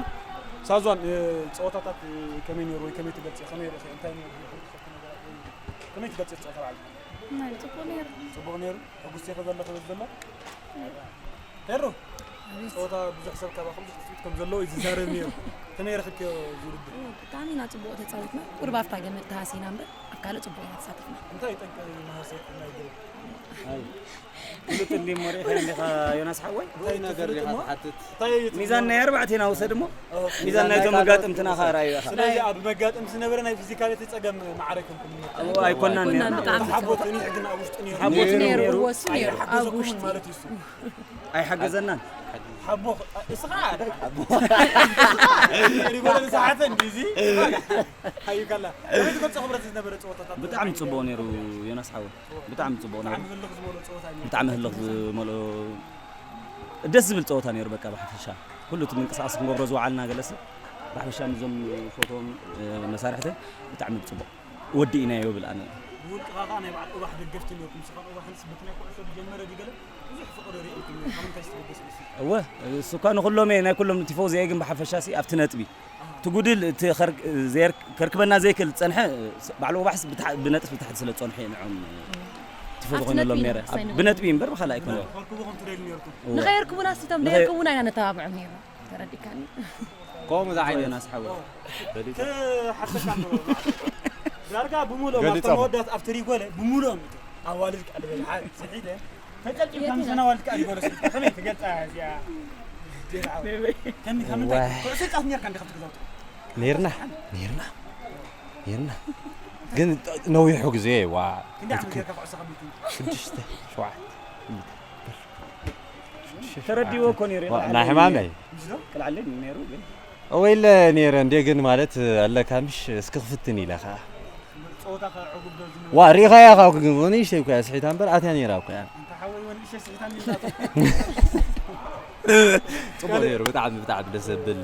ሳዟን፣ እ፣ ጸወታታት፣ እ፣ ከመይ ነይሩ ወይ ከመይ ትገልጽ፣ ከመይ ርኢኺ፣ እንታይ ነይሩ? ከመይ ትገልጽ ጸወታ በዓል? ናይ ጽቡቕ ነይሩ። ጽቡቕ ነይሩ። ሕጉስ ኢኺ ዘለኺ በዚ ዘሎ? ሄሩ፣ ጸወታ ብዙሕ ሰብ ካባኹም ትጽቢት ከም ዘለዎ እዩ ዝዛረብ ነይሩ። ከመይ ረኺብክዮ እዚ ውድድር? ብጣዕሚ ኢና ጽቡቕ ተጻዊትና። ቁሩብ ኣብታ ገመድ ተሃሲና እምበር ኣብ ካልእ ጽቡቕ ኢና ተሳቲፍና። እንታይ እዩ ጠንቂ መሃሰይ ናይ ግሩፕ? ፍሉጥ እንዲ እሞ ርኢኻ እንዲኻ ዮናስ ሓወይ? እንታይ እዩ ነገር ፍሉጥ ዲኻ እሞ? ትሓትት እንታይ እዩ እቲ ሚዛን ናይ ኣርባዕቴና ውሰድ እሞ ኦኬ። ሚዛን ናይቶም ኣጋጥምትና ኻራ እዩ ኢኻ። ስለዚ ኣብ መጋጥም ዝነበረ ናይ ፊዚካሊቲ ጸገም ማዕረ ከምኩም ይመጣ። ኣብኡ ኣይኮናን ኣይኮናን፣ ነርና። ብጣዕሚ ሓቦ እቲ ንሕግና ኣብ ውሽጢ ነይሩ። ሓቦ እቲ ነይሩ፣ ነይሩ። እዎ፣ እሱ ነይሩ። ኣብ ኣይሓገዘኩምን ውሽጢ። ማለት እዩ እሱ። ኣይሓገዘናን። ሓቦ እስኻ ሪጎለ ዝሓተ እንዲዚ ሓዩ ከላ ከመይ ትገልጾ ክብረት ዝነበረ ጸወታታት ብጣዕሚ ጽቡቕ ነይሩ ዮናስ ሓወይ። ብጣዕሚ ጽቡቕ ነይሩ። ብጣዕሚ ህልኽ ዝበሎ ጸወታ እዩ። ብጣዕሚ ህልኽ ዝመልኦ ደስ ዝብል ጸወታ ነይሩ። በቃ ብሓፈሻ ኩሉ እቲ ምንቅስቃስ ክንገብሮ ዝወዓልና ገለሲ ብሓፈሻ ምስዞም ፎቶን መሳርሕተይ ብጣዕሚ ጽቡቕ ወዲእናዮ ብል ኣነ። ብውልቅኻ ኸኣ ናይ በዓል ኡባሕ ደገፍቲ ነርኩም። ንስኻ ኡባሕንስ በቲ ናይ ኩዕሶ ዝጀመረ ድዩ ገለ ብዙሕ ፍቕሪ ርኢልኩም ነይሩ። ካብ ምንታይ ዝተበገሰ እዩ? እወ እሱ እኳ ንኩሎም እየ ናይ ኩሎም ቲፎዚ እየ፣ ግን ብሓፈሻ ሲ ኣብቲ ነጥቢ እቲ ጉድል እቲ ከር- ዘየር- ከርክበና ዘይክእል ዝጸንሐ ባዕሉ ኡባሕስ ብታ- ብነጥቢ ብታሕቲ ስለ ዝጸንሑ እዮም ንዖም ቲፎዚ ኣብቲ ኮይነሎም ነጥቢ ነይረ። ኢና ክሳይ ንብል። ብነጥቢ እምበር ብኻልእ ኣይኮነ። ከርክቡ ከም ትደሊ ነርኩም። እወ። ንኸየርክቡና ሲቶም ንኸየ- ደየርክቡና ኢና ነተባብዖም ነይርና። ተረዲካኒ። ከምኡ ዝዓይነት ዮናስ ሓወይ። ክሓተካ ኣለዎ። ዳርጋ ብምሉኦም ኣብቶም ገሊጾም። መወዳት ኣብቲ ሪጎለ ብምሉኦም ኣዋልድ ቃል በልሓ ስሒተ ተጨብጭብካ ምስ ኣዋልድ ቃል ሪጎለ ስሒተ ከመይ ትገልጻ እዚኣ? ከመይ ካብ ምንታይ ኩዕሶ ይጻወት ነርካ እንዲኻ ኣብቲ ገዛውቲ? ነይርና ነይርና ነይርና ግን ነዊሑ ግዜ ዋ ክንደይ ዓመት ጌርካ ኩዕሶ ከቢቱ? ሽዱሽተ ሸውዓተ ተረዲዎ እኮ ነይሩ። ዋ፣ ናይ ሕማመይ ምስዶ? ክልዓለይ ነይሩ ግን ወይለ ነይረ እንዴ ግን ማለት ኣለካ ምሽ እስኪ ክፍትን ኢለ ከዓ ጸወታ ከዕጉብ ዶ ዝነበረ? ዋ ሪኻያ ካብ ክግን ንእሽተይ እኮ እያ ስሒታ እምበር ኣትያ ነይራ እኮ እያ እንተ ሓወይ ወንእሸ ስሒታ እንዲዛቶ። ጽቡቅ ነይሩ ብጣዕሚ ብጣዕሚ ደስ ዘብል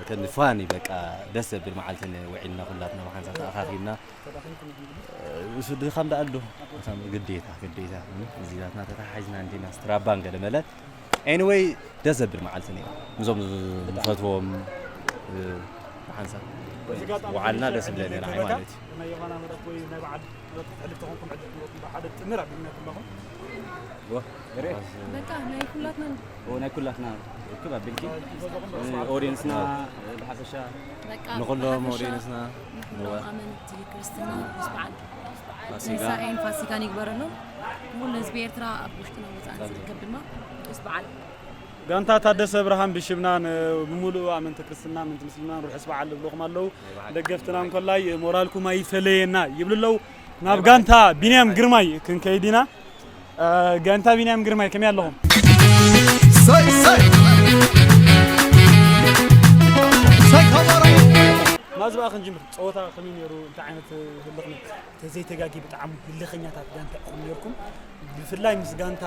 ከኒ ፋኒ በቃ ደስ ዘብል መዓልቲ ውዒልና ኩላትና ብሓንሳብ ተኣኻኺብና እሱ ድኻም ደኣ ኣሎ ግዴታ ግዴታ እዚጋትና ተተሓሒዝና እንዲና ስትራባን ገለ መለ anyway ደስ ዘብል መዓልቲ ነይሩ ምስዞም ንፈትዎም ብሓንሳብ ወዓልና ደስ ዝብለኒ ንዓይ ማለት እዩ ናይ የማና መድረኽ ወይ ናይ በዓል መድረኽ ክትሕልፍ ተኾንኩም ዕድል ሂቦኩም ብሓደ ጥምር ኣቢልናኩም ኣለኹም። ወ- ርእ- በቃ ናይ ኩላትና ኦ፣ ናይ ኩላትና ርክብ ኣቢልኪ ኦዲየንስና ብሓፈሻ በቃ ንኩሎም ብሓፈሻ ኦዲየንስና ንኩሎም ኣመንቲ ክርስትና ምስ በዓል ፋሲካ ትንሳኤን ፋሲካን ይግበረሎም። ንኩሉ ህዝቢ ኤርትራ ኣብ ውሽጥን ኣብ ወፃእን ዝርከብ ድማ ርሑስ በዓል። ጋንታ ታደሰ ብርሃን ብሽምናን ብምሉእ ኣመንቲ ክርስትና ኣመንቲ ምስልምናን ርሑስ በዓል ይብለኹም ኣለዉ። ደገፍትና እንኮላይ ሞራልኩም ኣይፈለየና ይብሉ ኣለዉ። ናብ ጋንታ ቢንያም ግርማይ ክንከይድ ኢና። ጋንታ ቢንያም ግርማይ ከመይ ኣለኹም? ሰይ ሰይ ሰይ ከበሮ ናዚ በኣ ክንጅምር ጸወታ ከመይ ነይሩ? እንታይ ዓይነት ህልኽ ነይሩ? ተዘይተጋጊ ብጣዕሚ ህልኸኛታት ጋንታ ኢኹም ነይርኩም። ብፍላይ ምስ ጋንታ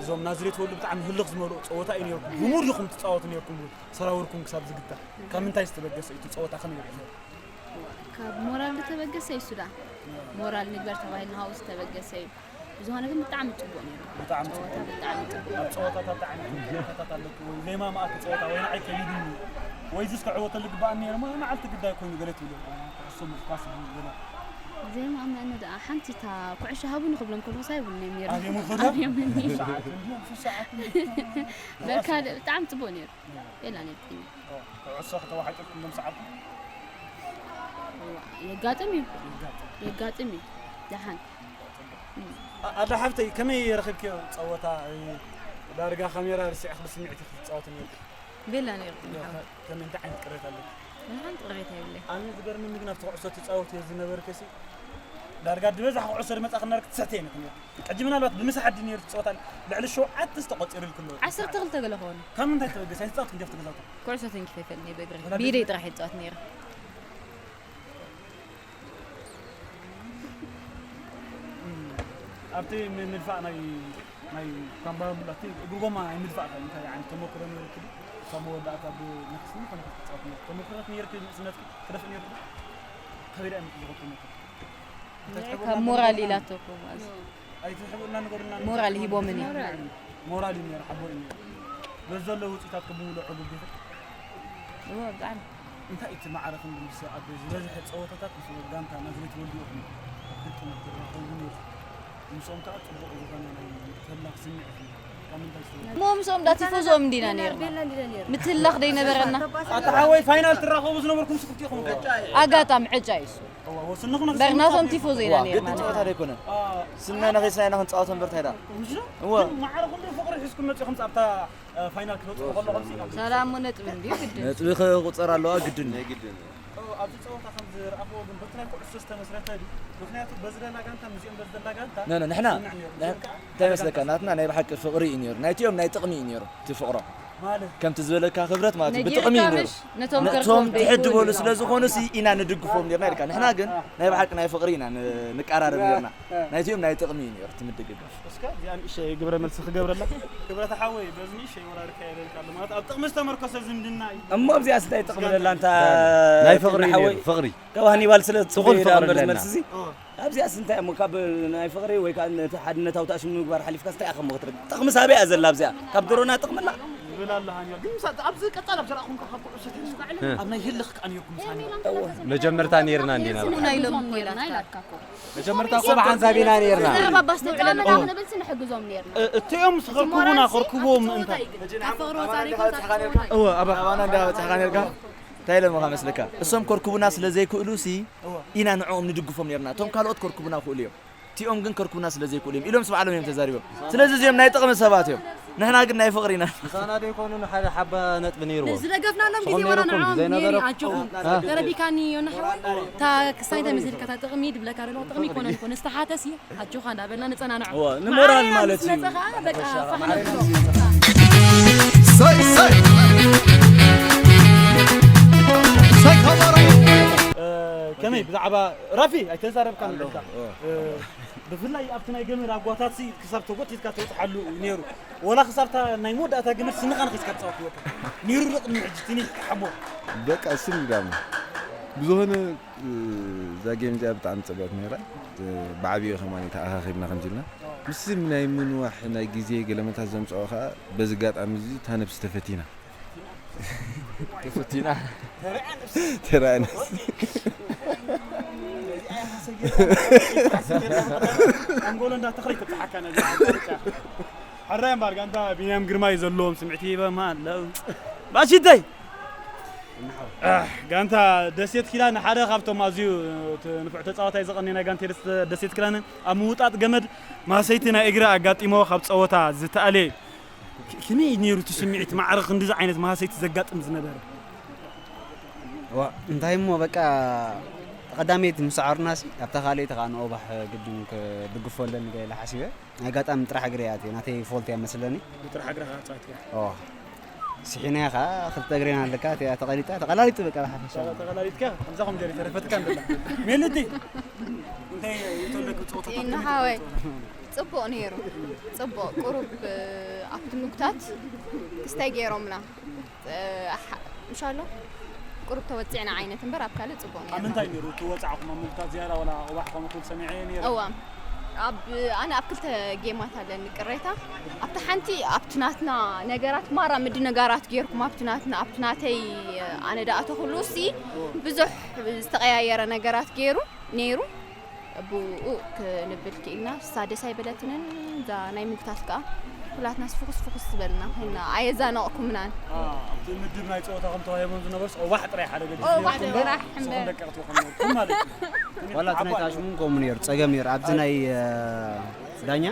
እዞም ናዝሬት ወሉ ብጣዕሚ ህልኽ ዝመልኦ ጸወታ እዩ ነይርኩም። ብሙድ ኢኹም ትጻወቱ ነይርኩም ሰራውርኩም ክሳብ ዝግታ። ካብ ምንታይ ዝተበገሰ እዩ እቲ ጸወታ ከመይ ርኢኹሞ? ካብ ሞራል ዝተበገሰ እዩ ሱዳን ሞራል ንግበር ተባሂልና ካብኡ ዝተበገሰ እዩ። ብዝኾነ ግን ብጣዕሚ ፅቡቅ ነይሩ። ብጣዕሚ ፅቡቅ። ጨወታ ብጣዕሚ ፅቡቅ። ኣብ ፀወታታት እንታይ ዓይነት ምክንያታት ኣለኩ ወይ ዘይማማኣኪ ፀወታ ወይ ንዓይ ከቢድኒ ወይ ዝስ ክዕወተሉ ግባኣኒ ነይሩ እሞ መዓልቲ ግዳይ ኮይኑ ገለ ትብሉ ኩዕሶ ምፍኳስ ይኹን ገለ ዘይማመኒ ደኣ ሓንቲ እታ ኩዕሾ ሃቡኒ ክብሎም ከለኹ ሳይብሉኒ እዮም ነይሮም። ኣብዮም ይኸዱ? ኣብዮም ነይሮም። ሰዓት እንዲዮም ሱስ ሰዓት በካልእ ብጣዕሚ ፅቡቅ ነይሩ። የላ ነብቅኛ ኩዕሶ ከተዋሓጨልኩም ሎም ሰዓት የጋጥም እዩ የጋጥም እዩ ደሓን ኣዳ ሓፍተይ ከመይ ረኺብክዮ ፀወታ ዳርጋ ካሜራ ርሲዕኺ ብስምዒት ክትፃወቲ ነይርኪ ቤላ ነይርኩም ሓው ከመይ እንታይ ዓይነት ቅሬታ ኣለኪ ሓንቲ ቅሬታ የብለይ ኣነ ዝገርመኒ ግን ኣብቲ ኩዕሶ ትፃወትዮ ዝነበርክሲ ዳርጋ ዝበዝሕ ኩዕሶ ዝመፃ ክነበርክ ትሰተየ ነክ ነይርኪ ሕጂ ምናልባት ብምስሓት ድዩ ነይሩ ትፃወታ ልዕሊ ሸውዓተ ዝተቆፂሩልክ ኣለዉ ዓሰርተ ክልተ ገለ ክኾኑ ካብ ምንታይ ተበገስ ኣይትፃወት ክንዲ ኣብቲ ገዛውታ ኩዕሶ ተንኪፈ ይፈልኒ በግሪ ወላ ቢደ ቤት- ጥራሕ ይፃወት ነይረ ኣብቲ ም- ምድፋእ ናይ ናይ ካምባምቡላ እቲ እግሪ ጎማ ናይ ምድፋእ ከ እንታይ ዓይነት ተመክሮ ነይሩኪ ዶ? ካብ መወዳእታ ብነክስኒ ከመይ ክትፃወት ነይሩ ተመክሮታት ነይርኪ ንእስነትኪ ክደፍእ ነይሩ ዶ? ከበይ ደኣ መፂ ዝኸድ ተመክሮ ካብ ሞራል ኢላቶ እኮ ማለት ኣይትሕብእና ንገሩና ሞራል ሂቦምን እዩ ሞራል እዩ ነይሩ ሓቦ እዩ ነይሩ በዚ ዘሎ ውፅኢታት ክብምልዑ ግዴታ እዎ ብጣዕሚ እንታይ እቲ ማዕረ ክንዲ ምስ ኣብ ዝበዝሐ ፀወታታት ምስ ጋንታ ናዝሬት ወልድዮ ግጥም ትራኸቡ ነይሩ ምስኦም ከዓ ፅቡቕ ዝኾነ ናይ ተላፍ ስምዒት እዩ እሞ ምስኦም ዳ ቲፎዞኦም እንዲና ነርና። ምትላኽ ደይነበረና። ኣታ ሓወይ ፋይናል ትራኸቡ ዝነበርኩም ስክፍቲ ኢኹም። ኣጋጣሚ ዕጫ እዩ እሱ። እዋ፣ ወስንኹም በር ናቶም ቲፎዞ ኢና እዋ፣ ነርና። ግድን ጸወታ ዶ ኣይኮነን? ስምና ኢና ኸይስና ኢና ክንጻወት እምበር እንታይ ደኣ? እዋ። ማዕረ ክንደይ ፍቕሪ ሒዝኩም መጺኹም ኣብታ ፋይናል ክትወጽኡ ከለኹም ሲ? ሰላም ነጥቢ እንድዩ ግድን። ነጥቢ ክቑጸር ኣለዋ ግድን። ናይ ግድን። ኣብዚ ጸወታ ከም ዝረኣኽዎ ግን በቲ ናይ ኩዕሶ ዝተመስረተ ድዩ? ምኽንያቱ በዚ ደላ ጋንታ ምስኦም በዚ ደላ ጋንታ ነ- ነ- ንሕና ስምምዕ ነይሩ። ንሕ- እንታይ መስለካ ናትና ናይ ብሓቂ ፍቕሪ እዩ ነይሩ ናይቲኦም ናይ ጥቕሚ እዩ ነይሩ እቲ ፍቕሮም ማለት ከምቲ ዝበለካ ክብረት ማለት እዩ ብጥቕሚ እዩ ነይሩ ነቶም ነቶም ከርኮም ትሕድ በሉ ዘይኮኑ ስለ ዝኾኑ ሲ ኢና ንድግፎም ነርና ኢልካ ንሕና ግን ናይ ብሓቂ ናይ ፍቕሪ ኢና ን- ንቀራረብ ነርና ናይቲኦም ናይ ጥቕሚ እዩ ነይሩ እቲ ምድግጋፍ እስከ እዚኣ ንእሸ ግብረ መልሲ ክገብረላ ክብረት ሓወይ በዚ ንእሸ ወራርካ የለልካ ኣሎ ማለት ኣብ ጥቕሚ ዝተመርኮሰ ዝምድና እዩ እሞ ኣብዚኣ ስታይ ጥቕሚ ለላ እንታ ናይ ፍቕሪ እዩ ሓወይ ነይሩ ፍቕሪ ካብ ሃኒባል ስለ ዝኾን ትጽበ ፍቕሪ ዳምበር ኣለና። ዝመልስ እዚ ኣብዚኣስ እንታይ እሞ ካብ ናይ ፍቕሪ ወይ ከዓ ነቲ ሓድነታዊ ተኣሽሙ ምግባር ሓሊፍካ እንታይ ኢኻ እሞ ክትረክብ ጥቕሚ ሳበይ እያ ዘላ ኣብዚኣ ካብ ድሮና ጥቕምላ ዝብል ኣለሃኒ ግን ምሳ ኣብዚ ቀጻል ኣብ ዘረእኹም ካብ ኩዕሶ ተንስካዕለ ኣብ ናይ ህልኽ ቃንዮኩም ሳኒ መጀመርታ ነይርና እንዲና ስሙና ኢሎም እኮ ኢላትካ መጀመርታ እኮ ብሓንሳብ ኢና ነይርና ዘረባ ባስተውዕለና እኮ ንብል ስንሕግዞም ነይርና እቲኦም ዝኸርኩቡና ኸርኩቦም ምእንታ ካብ ፍቕሪ ወፃእ ዘይኮንካ እወ ኣባ ኣባና እንዳበፅሕኻ ነርካ እንታይ ኢሎምኻ መስለካ እሶም ከርኩቡና ስለ ዘይክእሉ ሲ ኢና ንዕኦም ንድግፎም ነርና እቶም ካልኦት ከርኩቡና ክእሉ እዮም እቲኦም ግን ከርኩቡና ስለ ዘይክእሉ እዮም ኢሎም ስባዕሎም እዮም ተዛሪቦም ስለዚ እዚኦም ናይ ጥቕሚ ሰባት እዮም ንሕና ግን ናይ ፍቕሪ ኢና ምሳና ዶ ይኮኑ ንሓደ ሓባ ነጥቢ ነይርዎ ዝደገፍናሎም ግዜ ወላ ንዕኦም ነይሩ ኣጆኹም ተረዲካኒ ዮና ሓወይ እታ ክሳይ እንታይ መሲልካ እታ ጥቕሚ ድብለካ ደለኹ ጥቕሚ ይኮነን ይኮነ ዝተሓተሲ ኣጆኻ እንዳበልና ንጸናንዖ እዋ ንሞራል ማለት እዩ መጸኻ በቃ ፋሕና ብሎ ሰይ ሰይ ሰይ ከበሮ ከመይ ብዛዕባ ራፊ ኣይተዛረብካን ኣለካ ብፍላይ ኣብቲ ናይ ገመድ ኣጓታት ሲ ክሳብ ተጎቲትካ ትበፅሓሉ ነይሩ ወላ ክሳብታ ናይ መወዳእታ ገመድ ስንኻ ንኺስካ ትፃወት ይወካ ነይሩ ዶ ቅድሚ ሕጂ ትኒ ሓቦ በቃ ስም ዳሞ ብዝኾነ እዛ ጌም እዚኣ ብጣዕሚ ፅብቕቲ ነይራ። ብዓብይኡ ከማን ተኣኻኺብና ከምዚ ኢልና ምስ ናይ ምንዋሕ ናይ ግዜ ገለመታት ዘምፅኦ ከዓ በዚ ኣጋጣሚ እዚ እታ ነብሲ ተፈቲና። ተፈቲና። ተረኣ ነብሲ። ኣንጎሎ እንዳተኽለ ይተብፅሓካ ነዚ ሕራይ እምበር ጋንታ ቢንያም ግርማይ ዘለዎም ስምዕቲ ሂበማ ኣለዉ ባሽተይ ጋንታ ደሴት ኪዳን ሓደ ካብቶም ኣዝዩ ንፉዕ ተፃዋታይ ዘቐኒ ናይ ጋንታ ደሴት ኪዳን ኣብ ምውጣጥ ገመድ ማህሰይቲ ናይ እግሪ ኣጋጢሞ ካብ ፀወታ ዝተኣለየ ከመይ ነይሩ እቲ ስምዒት ማዕረ ክንድዚ ዓይነት ማህሰይቲ ዘጋጥም ዝነበረ እንታይ እሞ በቃ ቀዳመይቲ ምስ ዓርናሲ ኣብታ ካልኣይቲ ከዓ ንኦባሕ ግድን ክድግፎ ኣለኒ ገለ ሓሲበ ናይ ኣጋጣሚ ጥራሕ እግረ እያ ናተይ ፎልት እያ መስለኒ ጥራሕ እግረ ከዓ ፃትያ ስሒናያ ከዓ ክልተ እግሬና ኣለካ እቲኣ ተቐሊጣ ተቐላሊጡ በቃ ብሓፈሻ ተቐላሊጥካ ከምዛ ከም ጀሪ ተረፈትካ እንደላ ሜልቲ እንታይ ይተለክ ጾታ ንሓወይ ጽቡቕ ነይሩ ጽቡቕ ቁሩብ ኣብቲ ምግታት ክስታይ ገይሮምና ምሻሎ ቁሩብ ተወፂዕና ዓይነት እምበር ኣብ ካልእ ፅቡቕ ነይሩ ኣብ ምንታይ ነይሩ እቲ ወፃዕኹም ኣብ ምጉታት ዝያዳ ወላ ኦባሕ ከምኡ ክብል ሰሚዐ ነይረ እዋ ኣብ ኣነ ኣብ ክልተ ጌማት ኣለኒ ቅሬታ ኣብቲ ሓንቲ ኣብቲ ናትና ነገራት ማራ ምድንጋራት ጌርኩም ኣብቲ ናትና ኣብቲ ናተይ ኣነ ደኣ ተኽሉ ሲ ብዙሕ ዝተቀያየረ ነገራት ገይሩ ነይሩ ብኡ ክንብል ክኢልና እሳ ደስ ኣይበለትንን እዛ ናይ ምጉታት ከዓ ኩላትና ስፍኹስ ፍኹስ ዝበልና ኮይና ኣየዛነቕኩምናን ኣብቲ ምድብ ናይ ፀወታኹም ተዋሂቦም ዝነበርስ ኦዋሕ ጥራይ ሓደ ገዲፍኩም ደቀቕቲ ኢኹም ነርኩም ማለት እዩ ዋላ እቲ ናይ ታሽሙን ከምኡ ነይሩ ፀገም ነይሩ ኣብዚ ናይ ዳኛ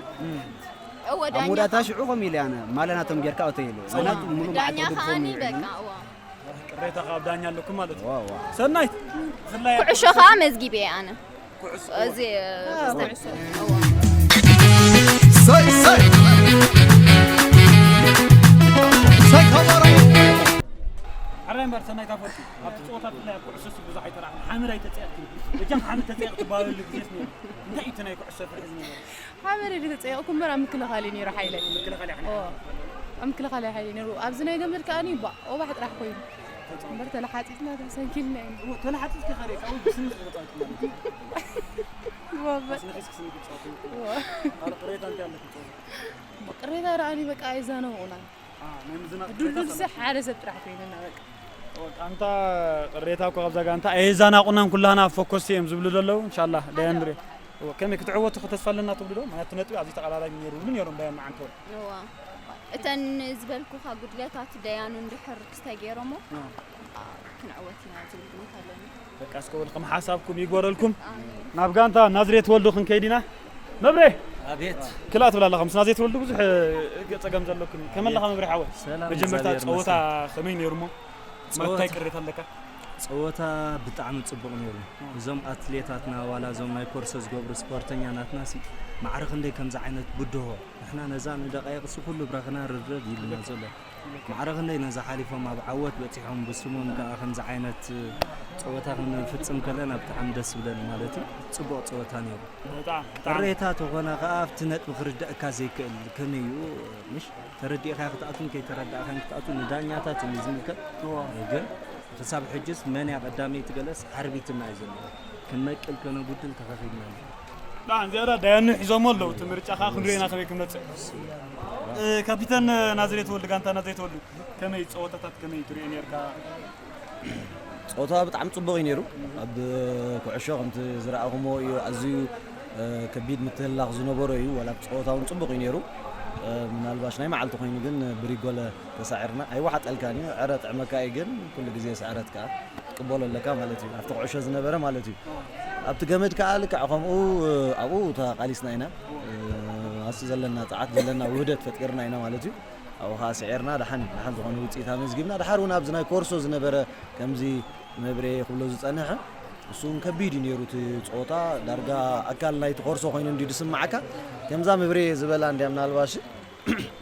እወ ኣብ ዳኛ መወዳእታ ሽዑ ከምኡ ኢለ ኣነ ማለ ናቶም ጌርካ እተይሉ ዳኛ ከዓኒ በቃ እዋ ቅሬታ ካብ ዳኛ ኣለኩም ማለት እዩ። ሰናይት ብፍላይ ኩዕሾ ከዓ መዝጊበ እየ ኣነ። እዚ ሰይ ሰይ ሰይ ከበሮ ሕራይ እምበር ሰናይት ኣፈወርቂ ኣብቲ ፀወታ ብፍላይ ኣብ ኩዕሾ ሲ ብዙሕ ኣይተራእኹም። ሓመድ ኣይተፀየቕክን። በጃም ሓመድ ተፀየቕ ትባሃለሉ ግዜስ ነይሩ። እንታይ እዩ እቲ ናይ ኩዕሾ ፍርሒ ዝነበረ? ሓመድ ድተፀየቕኩ እምበር ኣብ ምክልኻል እዩ ነይሩ ሓይለይ። ምክልኻል እዩ ሓይለይ። ኣብ ምክልኻል እዩ ሓይለይ ነይሩ። ኣብዚ ናይ ገመድ ከኣ ባ ኦባሕ ጥራሕ ኮይኑ። እምበር ተለሓፂፅና ተሰንኪልና ኢና። ተለሓፂፅኪ ኸሪእካ ወይ ብስምኺ ክፃወት ማለት እዩ። ዝወበ። ኣስነኺስ ክስምኺ ትፃወት እዩ። ኣረ ቅሬታ እንታይ ኣለኪ ትፃወት? ቅሬታ ደኣኒ በቃ ኣይዛነቑናን። ድዱልሲ ሓደ ሰብ ጥራሕ ኮይንና በቃ ኣንታ ቅሬታ እኮ ካብዛ ጋንታ ኣየዛናቑናን ኩላህና ፎኮስ እዮም ዝብሉ ዘለዉ እንሻላ ዳያንድሬ ከመይ ክትዕወቱ ተስፋ ኣለና ትብሉ ዶ ምክንያቱ ነጥቢ ኣብዚ ተቐላላይ ነይሩ ይብሉ ነይሮም ዳያን መዓንተወ እተን ዝበልኩኻ ጉድለታት ደያኑ እንድሕር ክስተገይሮሞ፣ አ፣ ክንዕወት ኢና ዝብል ግምት ኣለኒ። በቃ እስከ ወልኩም ሓሳብኩም ይግበረልኩም። ኣሜን። ናብ ጋንታ ናዝሬት ወልዱ ክንከይድ ኢና። መብሬ ኣቤት ክላእ ትብል ኣለኻ። ምስ ናዝሬት ወልዱ ብዙሕ እ፣ ጸገም ዘለኩም። ከመይ ኣለኻ መብሬ ሓወይ? ሰላም፣ መጀመርታ እግዚኣብሔር ጸወታ ይመስገን። ከመይ ነይሩ እሞ? ጸወታ- መታይ ቅሬታ ኣለካ? ጸወታ ብጣዕሚ ጽቡቕ ነይሩ። እዞም ኣትሌታትና ዋላ እዞም ናይ ኮርሶ ዝገብሩ ስፖርተኛ ናትና ሲ ማዕረ ክንደይ ከምዚ ዓይነት ብድሆ ንሕና ነዛ ንደቃይቕ ሲ ኩሉ ብረኽና ርድረድ ኢልና ዘሎ ማዕረ ክንደይ ነዛ ሓሊፎም ኣብ ዓወት በጺሖም ብስሞም ከዓ ከምዚ ዓይነት ጸወታ ክንፍጽም ከለና ብጣዕሚ ደስ ብለኒ ማለት እዩ። ጽቡቕ ጸወታ ነይሩ። በጣም በጣም ቅሬታ ተኾነ ከዓ ኣብቲ ነጥቢ ክርደእካ ዘይክእል ከመይ እዩ ምሽ ተረዲእካ ክትኣቱን ከይተረዳእካን ክትኣቱ ንዳኛታት እዩ ዝምልከት። ግን ክሳብ ሕጅስ መን እያ ቀዳመይቲ ገለስ ሓርቢትና እዩ ዘለዎ። ክንመቅል ከነጉድል ተኸኺልና ኣለና። ብጣዕሚ ዝያዳ ዳያኑ ሒዞሞ ኣለዉ። እቲ ምርጫ ከዓ ክንሪኦ ኢና ከመይ ክመፅእ። እ፣ ካፒተን ናዝሬት ወልዱ፣ ጋንታ ናዝሬት ወልዱ፣ ከመይ ጸወታታት ከመይ ትሪኦ ነርካ? ጸወታ ብጣዕሚ ጽቡቕ እዩ ነይሩ። ኣብ ኩዕሾ ከምቲ ዝረኣኹሞ እዩ ኣዝዩ እ፣ ከቢድ ምትህልላኽ ዝነበሮ እዩ። ዋላ እቲ ጸወታ እውን ጽቡቕ እዩ ነይሩ። እ፣ ምናልባሽ ናይ መዓልቲ ኮይኑ ግን ብሪጎለ ተሳዒርና ኣይወሓጠልካን እዩ። ዕረ ጥዕመካ እዩ ግን ኩሉ ግዜ ስዕረት ከኣ ትቅበሎ ኣለካ ማለት እዩ። ኣብቲ ኩዕሾ ዝነበረ ማለት እዩ። ኣብቲ ገመድ ከኣ ልክዕ ከምኡ እ፣ ኣብኡ ተቓሊስና ኢና። እ፣ ኣሱ ዘለና ጸዓት ዘለና ውህደት ፈጢርና ኢና ማለት እዩ። ኣብኡ ከኣ ስዒርና ደሓን እዩ። ደሓን ዝኾነ ውጽኢት ኣመዝጊብና። ደሓር እውን ኣብዚ ናይ ኮርሶ ዝነበረ ከምዚ መብሬ ክብሎ ዝጸንሐ እሱ እውን ከቢድ እዩ ነይሩ እቲ ጸወታ። ዳርጋ ኣካል ናይቲ ኮርሶ ኮይኑ እንድዩ ዝስምዓካ። ከምዛ መብሬ ዝበላ እንድያ ምናልባሽ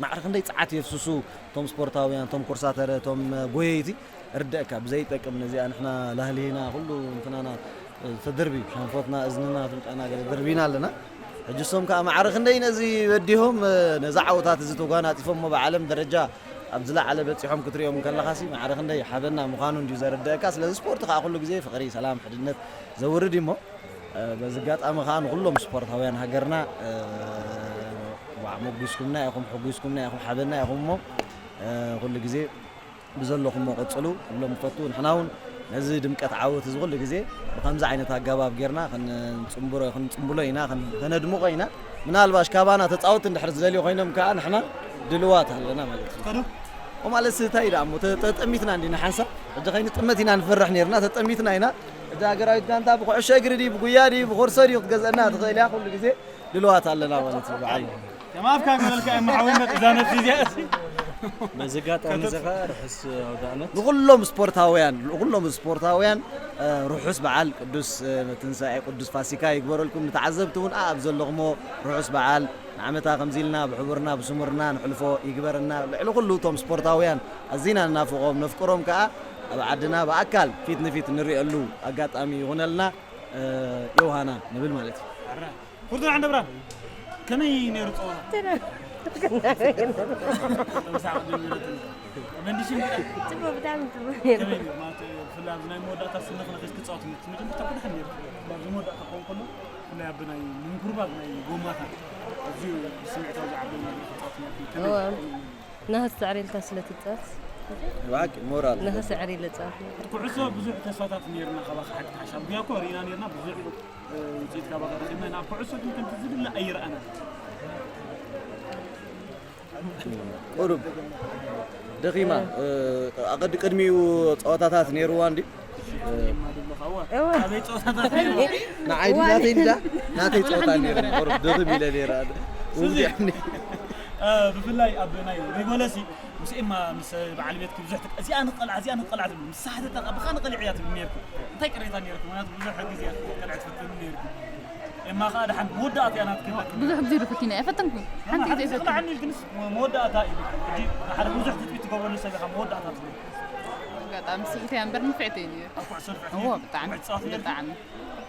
ማዕረ ክንደይ ጸዓት የፍስሱ እቶም ስፖርታውያን፣ እቶም ኮርሳተረ፣ እቶም ጎየይቲ እርደእካ ብዘይጠቅም ነዚኣ ንሕና ላህሊና ኩሉ እንትናና ተደርብዩ ሻንፎትና እዝንና ኣፍንጫና ገለ ደርቢና ኣለና። ሕጂ እሶም ከዓ ማዕረ ክንደይ ነዚ በዲሆም ነዚ ዓወታት እዚ ተጓናጺፎሞ ብዓለም ደረጃ ኣብ ዝለዓለ በጺሖም ክትሪኦም ከለኻሲ ማዕረ ክንደይ ሓበና ምዃኑ እንድዩ ዘረድአካ። ስለዚ ስፖርት ከዓ ኩሉ ግዜ ፍቕሪ፣ ሰላም፣ ሕድነት ዘውርድ እዩ እሞ በዚ ኣጋጣሚ ከዓ ንኩሎም ስፖርታውያን ሃገርና ዋ ሞጒስኩምና ኢኹም፣ ሕጒስኩምና ኢኹም፣ ሓበና ኢኹም እሞ ኩሉ ግዜ ብዘለኹሞ ቀጽሉ ክብሎም እፈቱ። ንሕና እውን ነዚ ድምቀት ዓወት እዚ ኩሉ ግዜ ብከምዚ ዓይነት ኣገባብ ጌርና ክንጽንብሮ ክንጽንብሎ ኢና፣ ክን- ከነድምቆ ኢና። ምናልባሽ ካባና ተጻወትቲ እንድሕር ዝደልዩ ኮይኖም ከኣ ንሕና ድልዋት ኣለና ማለት እዩ። ከዱ ኦ ማለት እንታይ ደኣ እሞ ተ- ተጠሚትና እንዲና ሓንሳብ ሕጂ ከይንጥመት ኢና ንፈርሕ ነርና፣ ተጠሚትና ኢና። እዛ ሃገራዊት ጋንታ ብኩዕሾ እግሪ ድዩ ብጉያ ድዩ ብኮርሶ ድዩ ክትገዝአና ትኽእል እያ። ኩሉ ግዜ ድልዋት ኣለና ማለት እዩ ብዓይኒ ከማፍካ ገለልካ የማሓወይነት እዛ ነብሲ እዚኣ በዚ ኣጋጣሚ እዚ ኸዓ ርሑስ ኣውደ ዓመት ንኩሎም ስፖርታውያን ንኩሎም ስፖርታውያን እ፣ ርሑስ በዓል ቅዱስ እ፣ ትንሳኤ ቅዱስ ፋሲካ ይግበረልኩም። ንተዓዘብቲ እውን ኣብ ዘለኹሞ ርሑስ በዓል ንዓመታ ከምዚ ኢልና ብሕቡርና ብስሙርና ንሕልፎ ይግበረና። ልዕሊ ኩሉ እቶም ስፖርታውያን ኣዚና ንናፍቖም ነፍቅሮም ከኣ ኣብ ዓድና ብኣካል ፊት ንፊት ንሪኤሉ ኣጋጣሚ ይኹነልና። እ፣ ዮሃና ንብል ማለት እዩ። ኩርቱ ዓንደ ብራን ከመይ ነይሩ ጸወታ? ተምሳዕ ጀሚረትኒ። መንዲሽን ጽቡቅ፣ ብጣዕሚ ጽቡቅ ነይሩ። ከመይ ነይሩ? ማለት ብፍላይ ኣብዚ ናይ መወዳእታ ስነ ክነኺስ ክጻወት ነቲ መጀመርታ ብድሕን ነይሩ። ኣብዚ መወዳእታ ክኸውን ከሎ ብፍላይ ኣብ ናይ ምንኩርባብ ናይ ጎማታት ኣዝዩ ስምዒታዊ ዝዓበየ ነገር ክጻወት ነይሩ። ከመይ እወ። ነይሩ? ናህስ ጸዕሪ ኢልካ ስለ ትጻወት ብሓቂ ሞራል ናህስ ጸዕሪ ኢለ ጻወት። ኩዕሶ ብዙሕ ተስፋታት ነይርና ካባኻ ሓቂ ሓሻ። ጉያ እኮ ርኢና ነይርና ብዙሕ እ፣ ውፅኢት ካባኻ ረኺብና ኢና። ኣብ ኩዕሶ ግን ከምቲ ዝድለ ኣይረኣናን። ቁሩብ ደኺማ እ፣ ኣቐዲ ቅድሚኡ ጸወታታት ነይርዋ እንዲ ማ ደለኻ እዋ እዋ። ኣበይ ፀወታታት ነይርዋ? ንዓይ ናተይ እንዳ ናተይ ጸወታ ነይሩ ቁሩብ ደኺም ኢለ ነይረ። ውግዲዕኒ እ፣ ብፍላይ ኣብ ናይ ሪጎለሲ ምስ ኤማ ምስ በዓል ቤትኪ ብዙሕ ትቀ- እዚኣ ንቐልዓ እዚኣ ንቐልዓ ትብል ምስ ሳሕተታ ብኻ ንቐልዕ እያ ትብል ነይርኩ። እንታይ ቅሬታ ነይርኩ? ምክንያቱ ብዙሕ ግዜ ቀልዕ ትፍትን ነይርኩ። ኤማ ኸዓ ደሓን መወዳእታ እያ ናትኪ። ብዙሕ ግዜ ዶ ፈቲና እየ ፈተንኩ። ሓንቲ ግዜ ፈተንኩ። ሓንቲ ግዜ መወዳእታ እዩ። ሕጂ ሓደ ብዙሕ ትፅቢት ትገብረሉ ሰብ ኢኻ መወዳእታ ትብል። ኣጋጣሚ ስሕት እያ እምበር ንፍዕቲ እየ ነይረ። ኣብ ኩዕሶ ንፍዕቲ እዎ ነይርኩ። ብጣዕሚ ትፃወት ነይርኩ። ብጣዕሚ።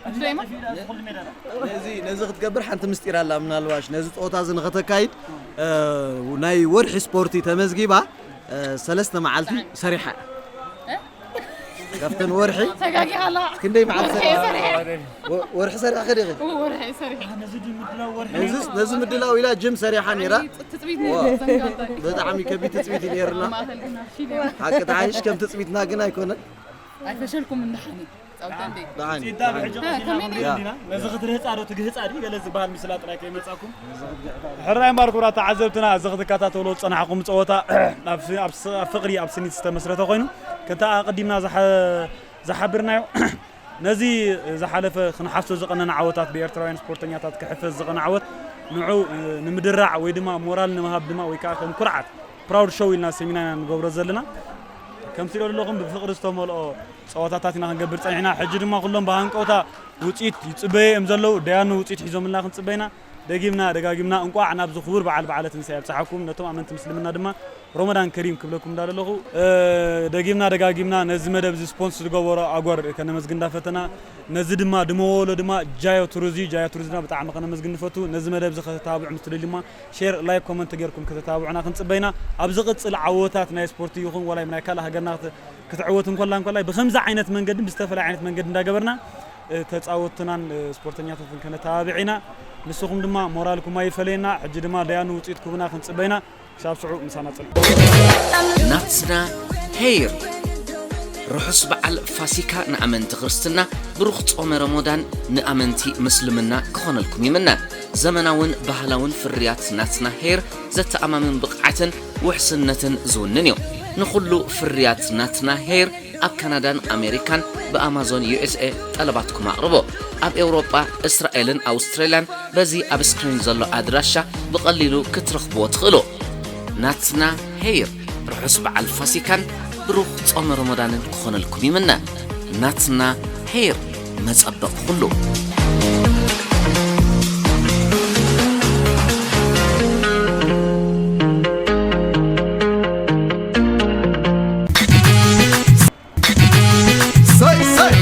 ትፍዕቲ ነይርኩ። ኩሉ ሜዳ ዳ። ነዚ ነዚ ክትገብር ሓንቲ ምስጢር ኣላ። ምናልባሽ ነዚ ጸወታ እዚ ንኸተካይድ እ፣ ናይ ወርሒ ስፖርቲ ተመዝጊባ እ፣ ሰለስተ መዓልቲ ሰሪሓ እያ። ካብተን ወርሒ ተጋጊኻ ኣለኻ። ክንደይ መዓልቲ ሰሪሓ? ሰሪሐ። ወ- ወርሒ ሰሪሕኺ ዲኺ? እዎ፣ ወርሒ ሰሪሐ። ነዚ ድምድላው ወርሒ ነዚ ነዚ ምድላው ኢላ ጅም ሰሪሓ ነይራ። ትፅቢት ነይሩ ዘንጋልታ። ብጣዕሚ ከቢድ ትጽቢት እዩ ነይርና። ማእኸል ግን ኣብ ሺል እያ። ሓቂ ተሓይሽ ከም ትጽቢትና ግን ኣይኮነን። ኣይፈሸልኩም እንዳሓኒ። ዳዓኒ፣ ውፅኢት ዳብ ሕጂ እ፣ ቀዲምና ከመይ ክንሪኦ ዲና? ነዚ ክትርህፃ ዶ ትግህፃ ድዩ? ገለ ዝበሃል ምስላ ጥራይ ከይመፃኩም። ሕራይ እምበር ክቡራት ተዓዘብትና፣ እዚ ክትከታተሉ ዝፀናሕኩም ፀወታ ኣብ ስ-፣ ኣብ ስ-፣ ኣብ ፍቕሪ፣ ኣብ ስኒት ዝተመስረተ ኮይኑ፣ ከምቲ ኣቐዲምና ዝሓ-፣ ዝሓብርናዮ፣ ነዚ ዝሓለፈ ክንሓፍሶ ዝቐነና ዓወታት፣ ብኤርትራውያን ስፖርተኛታት ክሕፈስ ዝቐነ ዓወት፣ ንዑ፣ እ፣ ንምድራዕ ወይ ድማ ሞራል ንምሃብ ድማ ወይ ከዓ ከም ኩርዓት፣ ፕራውድ ሾው ኢልና ሰሚና ኢና ንገብሮ ዘለና። ከምቲ ትሪኦ ዘለኹም ብፍቕሪ ዝተመልኦ ፀወታታት ኢና ክንገብር ፀኒሕና። ሕጂ ድማ ኩሎም ብሃንቀውታ ውፅኢት ይፅበዩ እዮም ዘለዉ። ደያኑ ውፅኢት ሒዞምልና ክንፅበይና ደጊምና ደጋጊምና እንቋዕ ናብዚ ክቡር በዓል በዓለ ትንሳኤ ኣብፀሓኩም። ነቶም ኣመንቲ ምስልምና ድማ ሮመዳን ከሪም ክብለኩም እንዳለኹ፣ እ፣ ደጊምና ደጋጊምና ነዚ መደብ እዚ ስፖንስ ዝገበሮ ኣጎር ከነመስግን እንዳፈተና፣ ነዚ ድማ ድመወሎ ድማ ጃዮ ቱሪዚ፣ ጃዮ ቱሪዚ ድማ ብጣዕሚ ከነመስግን ንፈቱ። ነዚ መደብ እዚ ከተተባብዑ ምስ ትደልዩ ድማ ሼር፣ ላይክ፣ ኮመንት ጌርኩም ከተተባብዑና ክንጽበይና። ኣብ ዝቕጽል ዓወታት ናይ ስፖርቲ ይኹን ዋላ ናይ ካልእ ሃገርና ክት-፣ ክትዕወት እንኮላ እንኮላይ ብኸምዚ ዓይነት መንገድን ብዝተፈላለየ ዓይነት መንገዲ እንዳገበርና፣ እ፣ ተጻወትናን፣ እ፣ ስፖርተኛታትን ከነተባብዕ ኢና። ንስኹም ድማ ሞራልኩም ኣይፈለየና። ሕጂ ድማ ደያኑ ውጽኢት ክቡና ክንጽበይና። ክሳብ ሽዑ ምሳና ጽንሑ። ናትና ሄይር። ርሑስ በዓል ፋሲካ ንኣመንቲ ክርስትና፣ ብሩኽ ጾመ ረሞዳን ንኣመንቲ ምስልምና ክኾነልኩም ይምነ። ዘመናውን ባህላውን ፍርያት ናትና ሄይር ዘተኣማምን ብቕዓትን ውሕስነትን ዝውንን እዩ። ንኹሉ ፍርያት ናትና ሄይር ኣብ ካናዳን ኣሜሪካን ብኣማዞን ዩ ኤስ ኤ ጠለባትኩም ኣቕርቡ። ኣብ ኤውሮጳ፣ እስራኤልን ኣውስትራልያን በዚ ኣብ ስክሪን ዘሎ ኣድራሻ ብቐሊሉ ክትረኽብዎ ትኽእሉ። ናትና ሄይር፣ ርሑስ በዓል ፋሲካን ብሩኽ ጾመ ረመዳንን ክኾነልኩም ይምነ። ናትና ሄይር፣ መጸበቕ ኩሉ። ሰይ፣ ሰይ።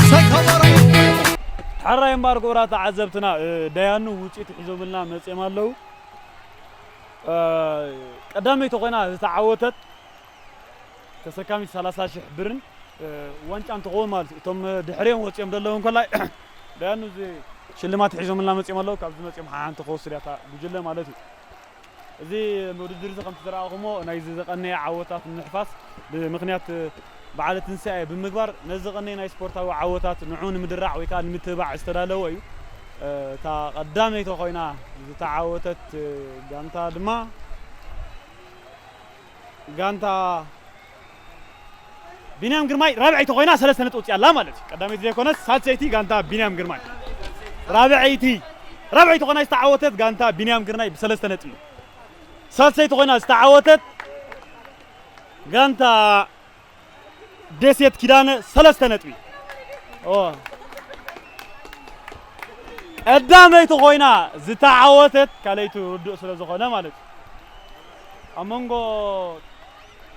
ሰይ፣ ከበሮ። ሕራይ እምበኣር ክቡራት ተዓዘብትና፣ እ፣ ደያኑ ውፅኢት ሒዞምልና መፅዮም ኣለዉ። እ፣ ቀዳመይቲ ኮይና ዝተዓወተት ተሰካሚት ሰላሳ ሺሕ ብርን፣ እ፣ ዋንጫን ትኸውን ማለት እዩ። እቶም ድሕሪኦም ወፂኦም ዘለዉ እንኮላይ ደያኑ እዚ ሽልማት ሒዞምልና መፅዮም ኣለዉ። ካብዚ መፅዮም ሓንቲ ክወስድ እያ እታ ጉጅለ ማለት እዩ። እዚ ውድድር እዚ ከምቲ ዝረኣኹሞ ናይዚ ዝቐነየ ዓወታት ንምሕፋስ ብምኽንያት በዓለ ትንሳኤ ብምግባር ነዚ ዝቐነየ ናይ ስፖርታዊ ዓወታት ንዑ ንምድራዕ ወይ ከዓ ንምትብባዕ ዝተዳለወ እዩ። እታ ቀዳመይቲ ኮይና ዝተዓወተት ጋንታ ድማ ጋንታ ቢንያም ግርማይ ራብዐይቲ ኮይና ሰለስተ ነጥቢ ኣውፅያ ኣላ ማለት እዩ። ቀዳመይቲ ዘይኮነስ ሳልሰይቲ ጋንታ ቢንያም ግርማይ። ራብዐይቲ፣ ራብዐይቲ ኮይና ዝተዓወተት ጋንታ ቢንያም ግርማይ ብሰለስተ ነጥቢ። ሳልሰይቲ ኮይና ዝተዓወተት ጋንታ ደሴት ኪዳነ ሰለስተ ነጥቢ። ኦ። ቀዳመይቲ ኮይና ዝተዓወተት ካልኣይቲ ርዱእ ስለ ዝኾነ ማለት እዩ። ኣብ መንጎ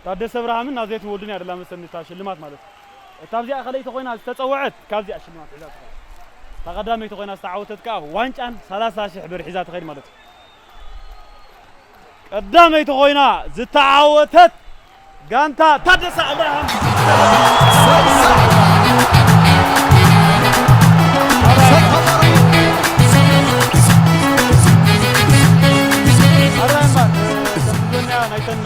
ታደሰ ብርሃምን ናዝሬት ወልዱን እያ ደላ መሰለኒ እታ ሽልማት ማለት እዩ። እታ ኣብዚኣ ካልኣይቲ ኮይና ዝተጸውዐት ካብዚኣ ሽልማት ሒዛ ትኸይድ። እታ ቀዳመይቲ ኮይና ዝተዓወተት ከኣ ዋንጫን ሰላሳ ሺሕ ብር ሒዛ ትኸይድ ማለት እዩ። ቀዳመይቲ ኮይና ዝተዓወተት ጋንታ ታደሰ ኣብርሃም። ናይተን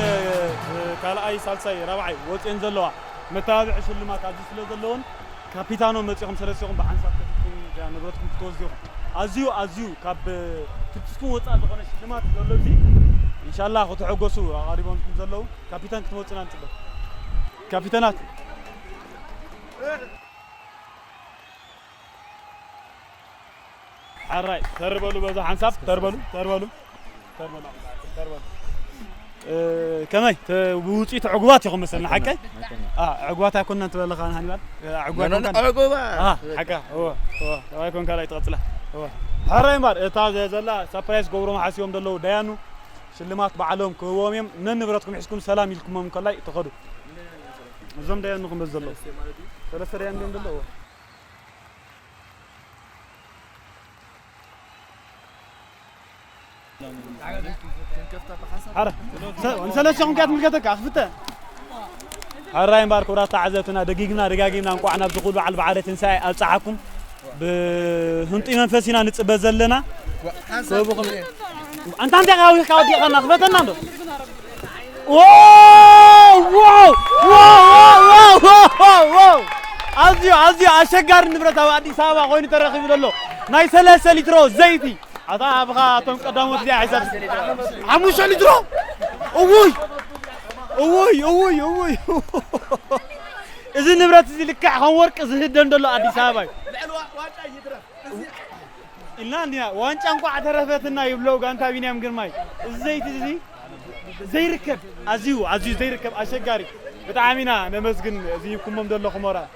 ካልኣይ፣ ሳልሳይ፣ ራብዓይ ወፅኤን ዘለዋ መተባብዒ ሽልማት ኣብዚ ስለ ዘለዎን ካፒታኖ መፂኹም ሰለስቲኹም ብሓንሳብ ከፊትኩም እዚኣ ንብረትኩም ክትወስዱ ኢኹም። ኣዝዩ፣ ኣዝዩ ካብ ትብትስኩም ወፃኢ ዝኾነ ሽልማት ዘሎ እዚ። ኢንሻላህ ክትሕጎሱ ኣቓሪቦምኩም ዘለዉ። ካፒታን ክትመፁና ንፅበ። ካፒታናት። ሓራይ፣ ተርበሉ በዛ ሓንሳብ፣ ተርበሉ፣ ተርበሉ። ተርበሉ፣ ተርበሉ። እ፣ ከመይ? ተ-፣ ብውፅኢት ዕጉባት ኢኹም መሰለና፣ ሓቀይ? ኣይኮነ፣ ኣይኮነ። አ፣ ዕጉባት ኣይኮንና ትበለኻ፣ ሃኒባል? እ፣ ዕጉባት ኖ፣ ኖ፣ ኣይኮንካን? ዕጉባ። አ፣ ሓቃ፣ እወ፣ እወ፣ ኣይኮንካ፣ ኣይትቐፅላ። እወ። ሓራይ እምበር፣ እታ ዘ-፣ ዘላ ሳፕራይዝ ገብሮም ሓሲቦም ዘለዉ ዳያኑ፣ ሽልማት ባዕሎም ክህብዎም እዮም። ነንብረትኩም ሒዝኩም ሰላም ኢልኩሞም እንከላይ ተኸዱ። እዞም ዳያኑ ክም ዘለዉ። ሰለስተ ዳያኑ እዮም ዘለዉ። ሓረ፣ ሰ-፣ ንሰለስቲኹም ከኣ ትምልከተካ፣ ኣኽፍተ። ሓራይ እምበኣር ክቡራት ተዓዘብትና፣ ደጊግና ደጋጊምና እንቋዕ ናብ ዝኹሉ በዓል በዓለ ትንሳኤ ኣብጽሓኩም። ብህንጡይ መንፈስ ኢና ንጽበ ዘለና። ክቡኹም። ኣንታ እንታይ ካውካ ወዲኻና፣ ክፈተና እንዶ። ዋው! ዋው! ዋው! ዋው! ዋው! ዋው! ኣዝዩ ኣዝዩ ኣሸጋሪ ንብረት ኣብ ኣዲስ ኣበባ ኮይኑ ተረኺቡ ዘሎ ናይ ሰለስተ ሊትሮ ዘይቲ። ኣታ ኣብኻ እቶም ቀዳሞት እዚኣ ሒሳብ ሓሙሽተ ሊትሮ። እውይ! እውይ! እውይ! እውይ! እዚ ንብረት እዚ ልክዕ ከም ወርቂ ዝህደን ዘሎ ኣዲስ ኣበባ እዩ። ኢልና እንዲና ዋንጫ እንኳዕ ተረፈትና ይብለው ጋንታ ቢንያም ግርማይ። እዚ ዘይቲ እዚ ዘይርከብ፣ ኣዝዩ ኣዝዩ ዘይርከብ ኣሸጋሪ። ብጣዕሚ ኢና ነመስግን እዚ ሂብኩሞም ዘለኹም ሞራል።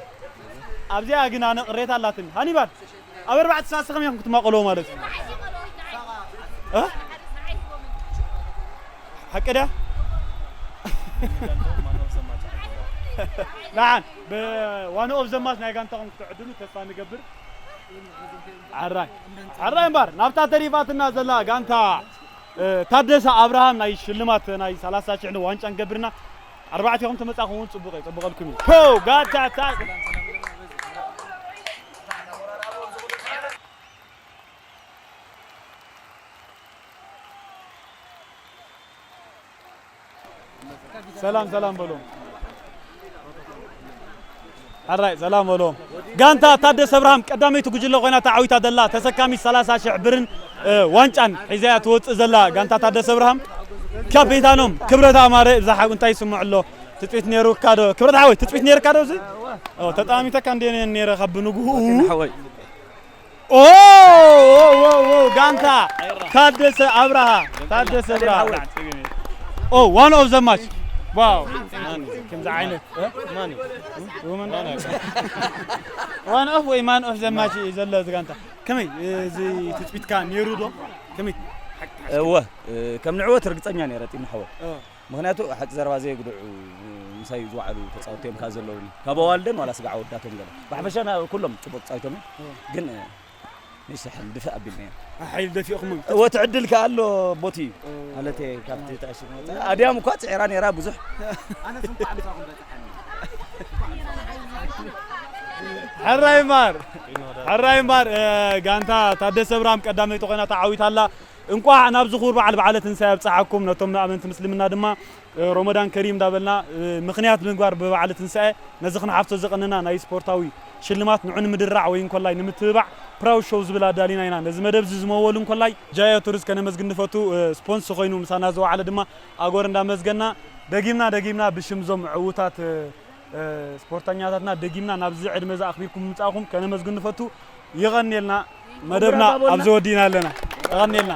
ኣብዚኣ ግን ኣነ ቅሬታ ኣላትኒ። ሃኒባል ኣብ ኣርባዕተ ሰዓት ስኽም ኢኹም ክትማቐልዎ ማለት እዩ። እ? ሓቂ ድያ? ንዓን ብዋን ኦፍ ዘማች ናይ ጋንታኹም ክትዕድሉ ተስፋ ንገብር። ኣራይ ኣራይ እምበር ናብታ ተሪፋትና ዘላ ጋንታ እ፣ ታደሰ ኣብርሃም ናይ ሽልማት ናይ ሰላሳ ሺሕ ዋንጫ ንገብርና ኣርባዕቲኹም ተመጻኹም እውን ጽቡቕ እዩ፣ ጽቡቐልኩም እዩ። ፖው ጋንታ ታ- ሰላም ሰላም በሎም። ሕራይ ሰላም በሎም። ጋንታ ታደሰ ኣብርሃም ቀዳመይቲ ጉጅለ ኮይና ተዓዊታ ዘላ ተሰካሚት ሰላሳ ሺሕ ብርን እ፣ ዋንጫን ሒዛያ ትወፅእ ዘላ ጋንታ ታደሰ ኣብርሃም ካፒታኖም ክብረት ኣማረ ብዛሓ እንታይ ይስምዑ ኣሎ? ትፅቢት ነይሩካ ዶ ክብረት ሓወይ? ትፅቢት ነይርካ ዶ እዚ? ኦ፣ ተጠማሚተካ እንደ ነይረ ካብ ብንግኡ ሓወይ ኦ ኦ ኦ ኦ፣ ጋንታ ታደሰ ኣብርሃ ታደሰ ኣብርሃ ኦ ዋን ኦፍ ዘማች ዋው ከምዚ ዓይነት ማን እዩ? ዋን ኦፍ ወይ ማን ኦፍ ዘማች እዩ ዘሎ እዚ ጋንታ። ከመይ እዚ ትፅቢትካ ነይሩ ዶ? ከመይ እወ ከም ንዕወት ርግፀኛ ነይረ ጢም ሓወ ኦ ምኽንያቱ ሓቂ ዘረባ ዘየግድዑ ምሳይ ዝወዓሉ ተፃወትቲ እዮም ካብ ዘለውኒ ካብ ኣዋልደን ዋላ ስጋዕ ኣወዳቶም ገለ ብሓፈሻ ና- ኩሎም ፅቡቅ ተፃዊቶም እዮም ግን ንእሽተይ ሓይሊ ድፍእ ኣቢልና እዮም ሓይሊ ደፊእኹም እወ ትዕድል ከኣ ኣሎ ቦቲ ማለት ካብቲ ተኣሽር መፀ ኣድያም እኳ ፅዒራ ነይራ ብዙሕ ሕራይ እምበር ሕራይ እምበር ጋንታ ታደሰ ብርሃም ቀዳመይቲ ኮይና ተዓዊታ ኣላ። እንቋዕ ናብዚ ክቡር በዓል በዓለ ትንሳኤ ኣብጽሓኩም። ነቶም ንኣመንቲ ምስልምና ድማ እ፣ ሮመዳን ከሪም እንዳበልና እ፣ ምኽንያት ብምግባር ብበዓለ ትንሳኤ ነዚ ክንሓፍሶ ዝቐነና ናይ ስፖርታዊ ሽልማት ንዑ ንምድራዕ ወይ እንኮላይ ንምትብባዕ ፕራውድ ሾው ዝብል ኣዳሊና ኢና። ነዚ መደብ እዚ ዝመወሉ እንኮላይ ጃያ ቱርስ ከነመስግን ንፈቱ። እ፣ ስፖንስ ኮይኑ ምሳና ዝወዓለ ድማ ኣጎር እንዳመስገና ደጊምና ደጊምና ብሽም ዞም ዕዉታት እ፣ እ፣ ስፖርተኛታትና ደጊምና ናብዚ ዕድመ ዝኣኽቢርኩም ምምጻእኹም ከነመስግን ንፈቱ። ይቐንየልና። መደብና ኣብዚ ወዲእና ኣለና። ይቐንየልና።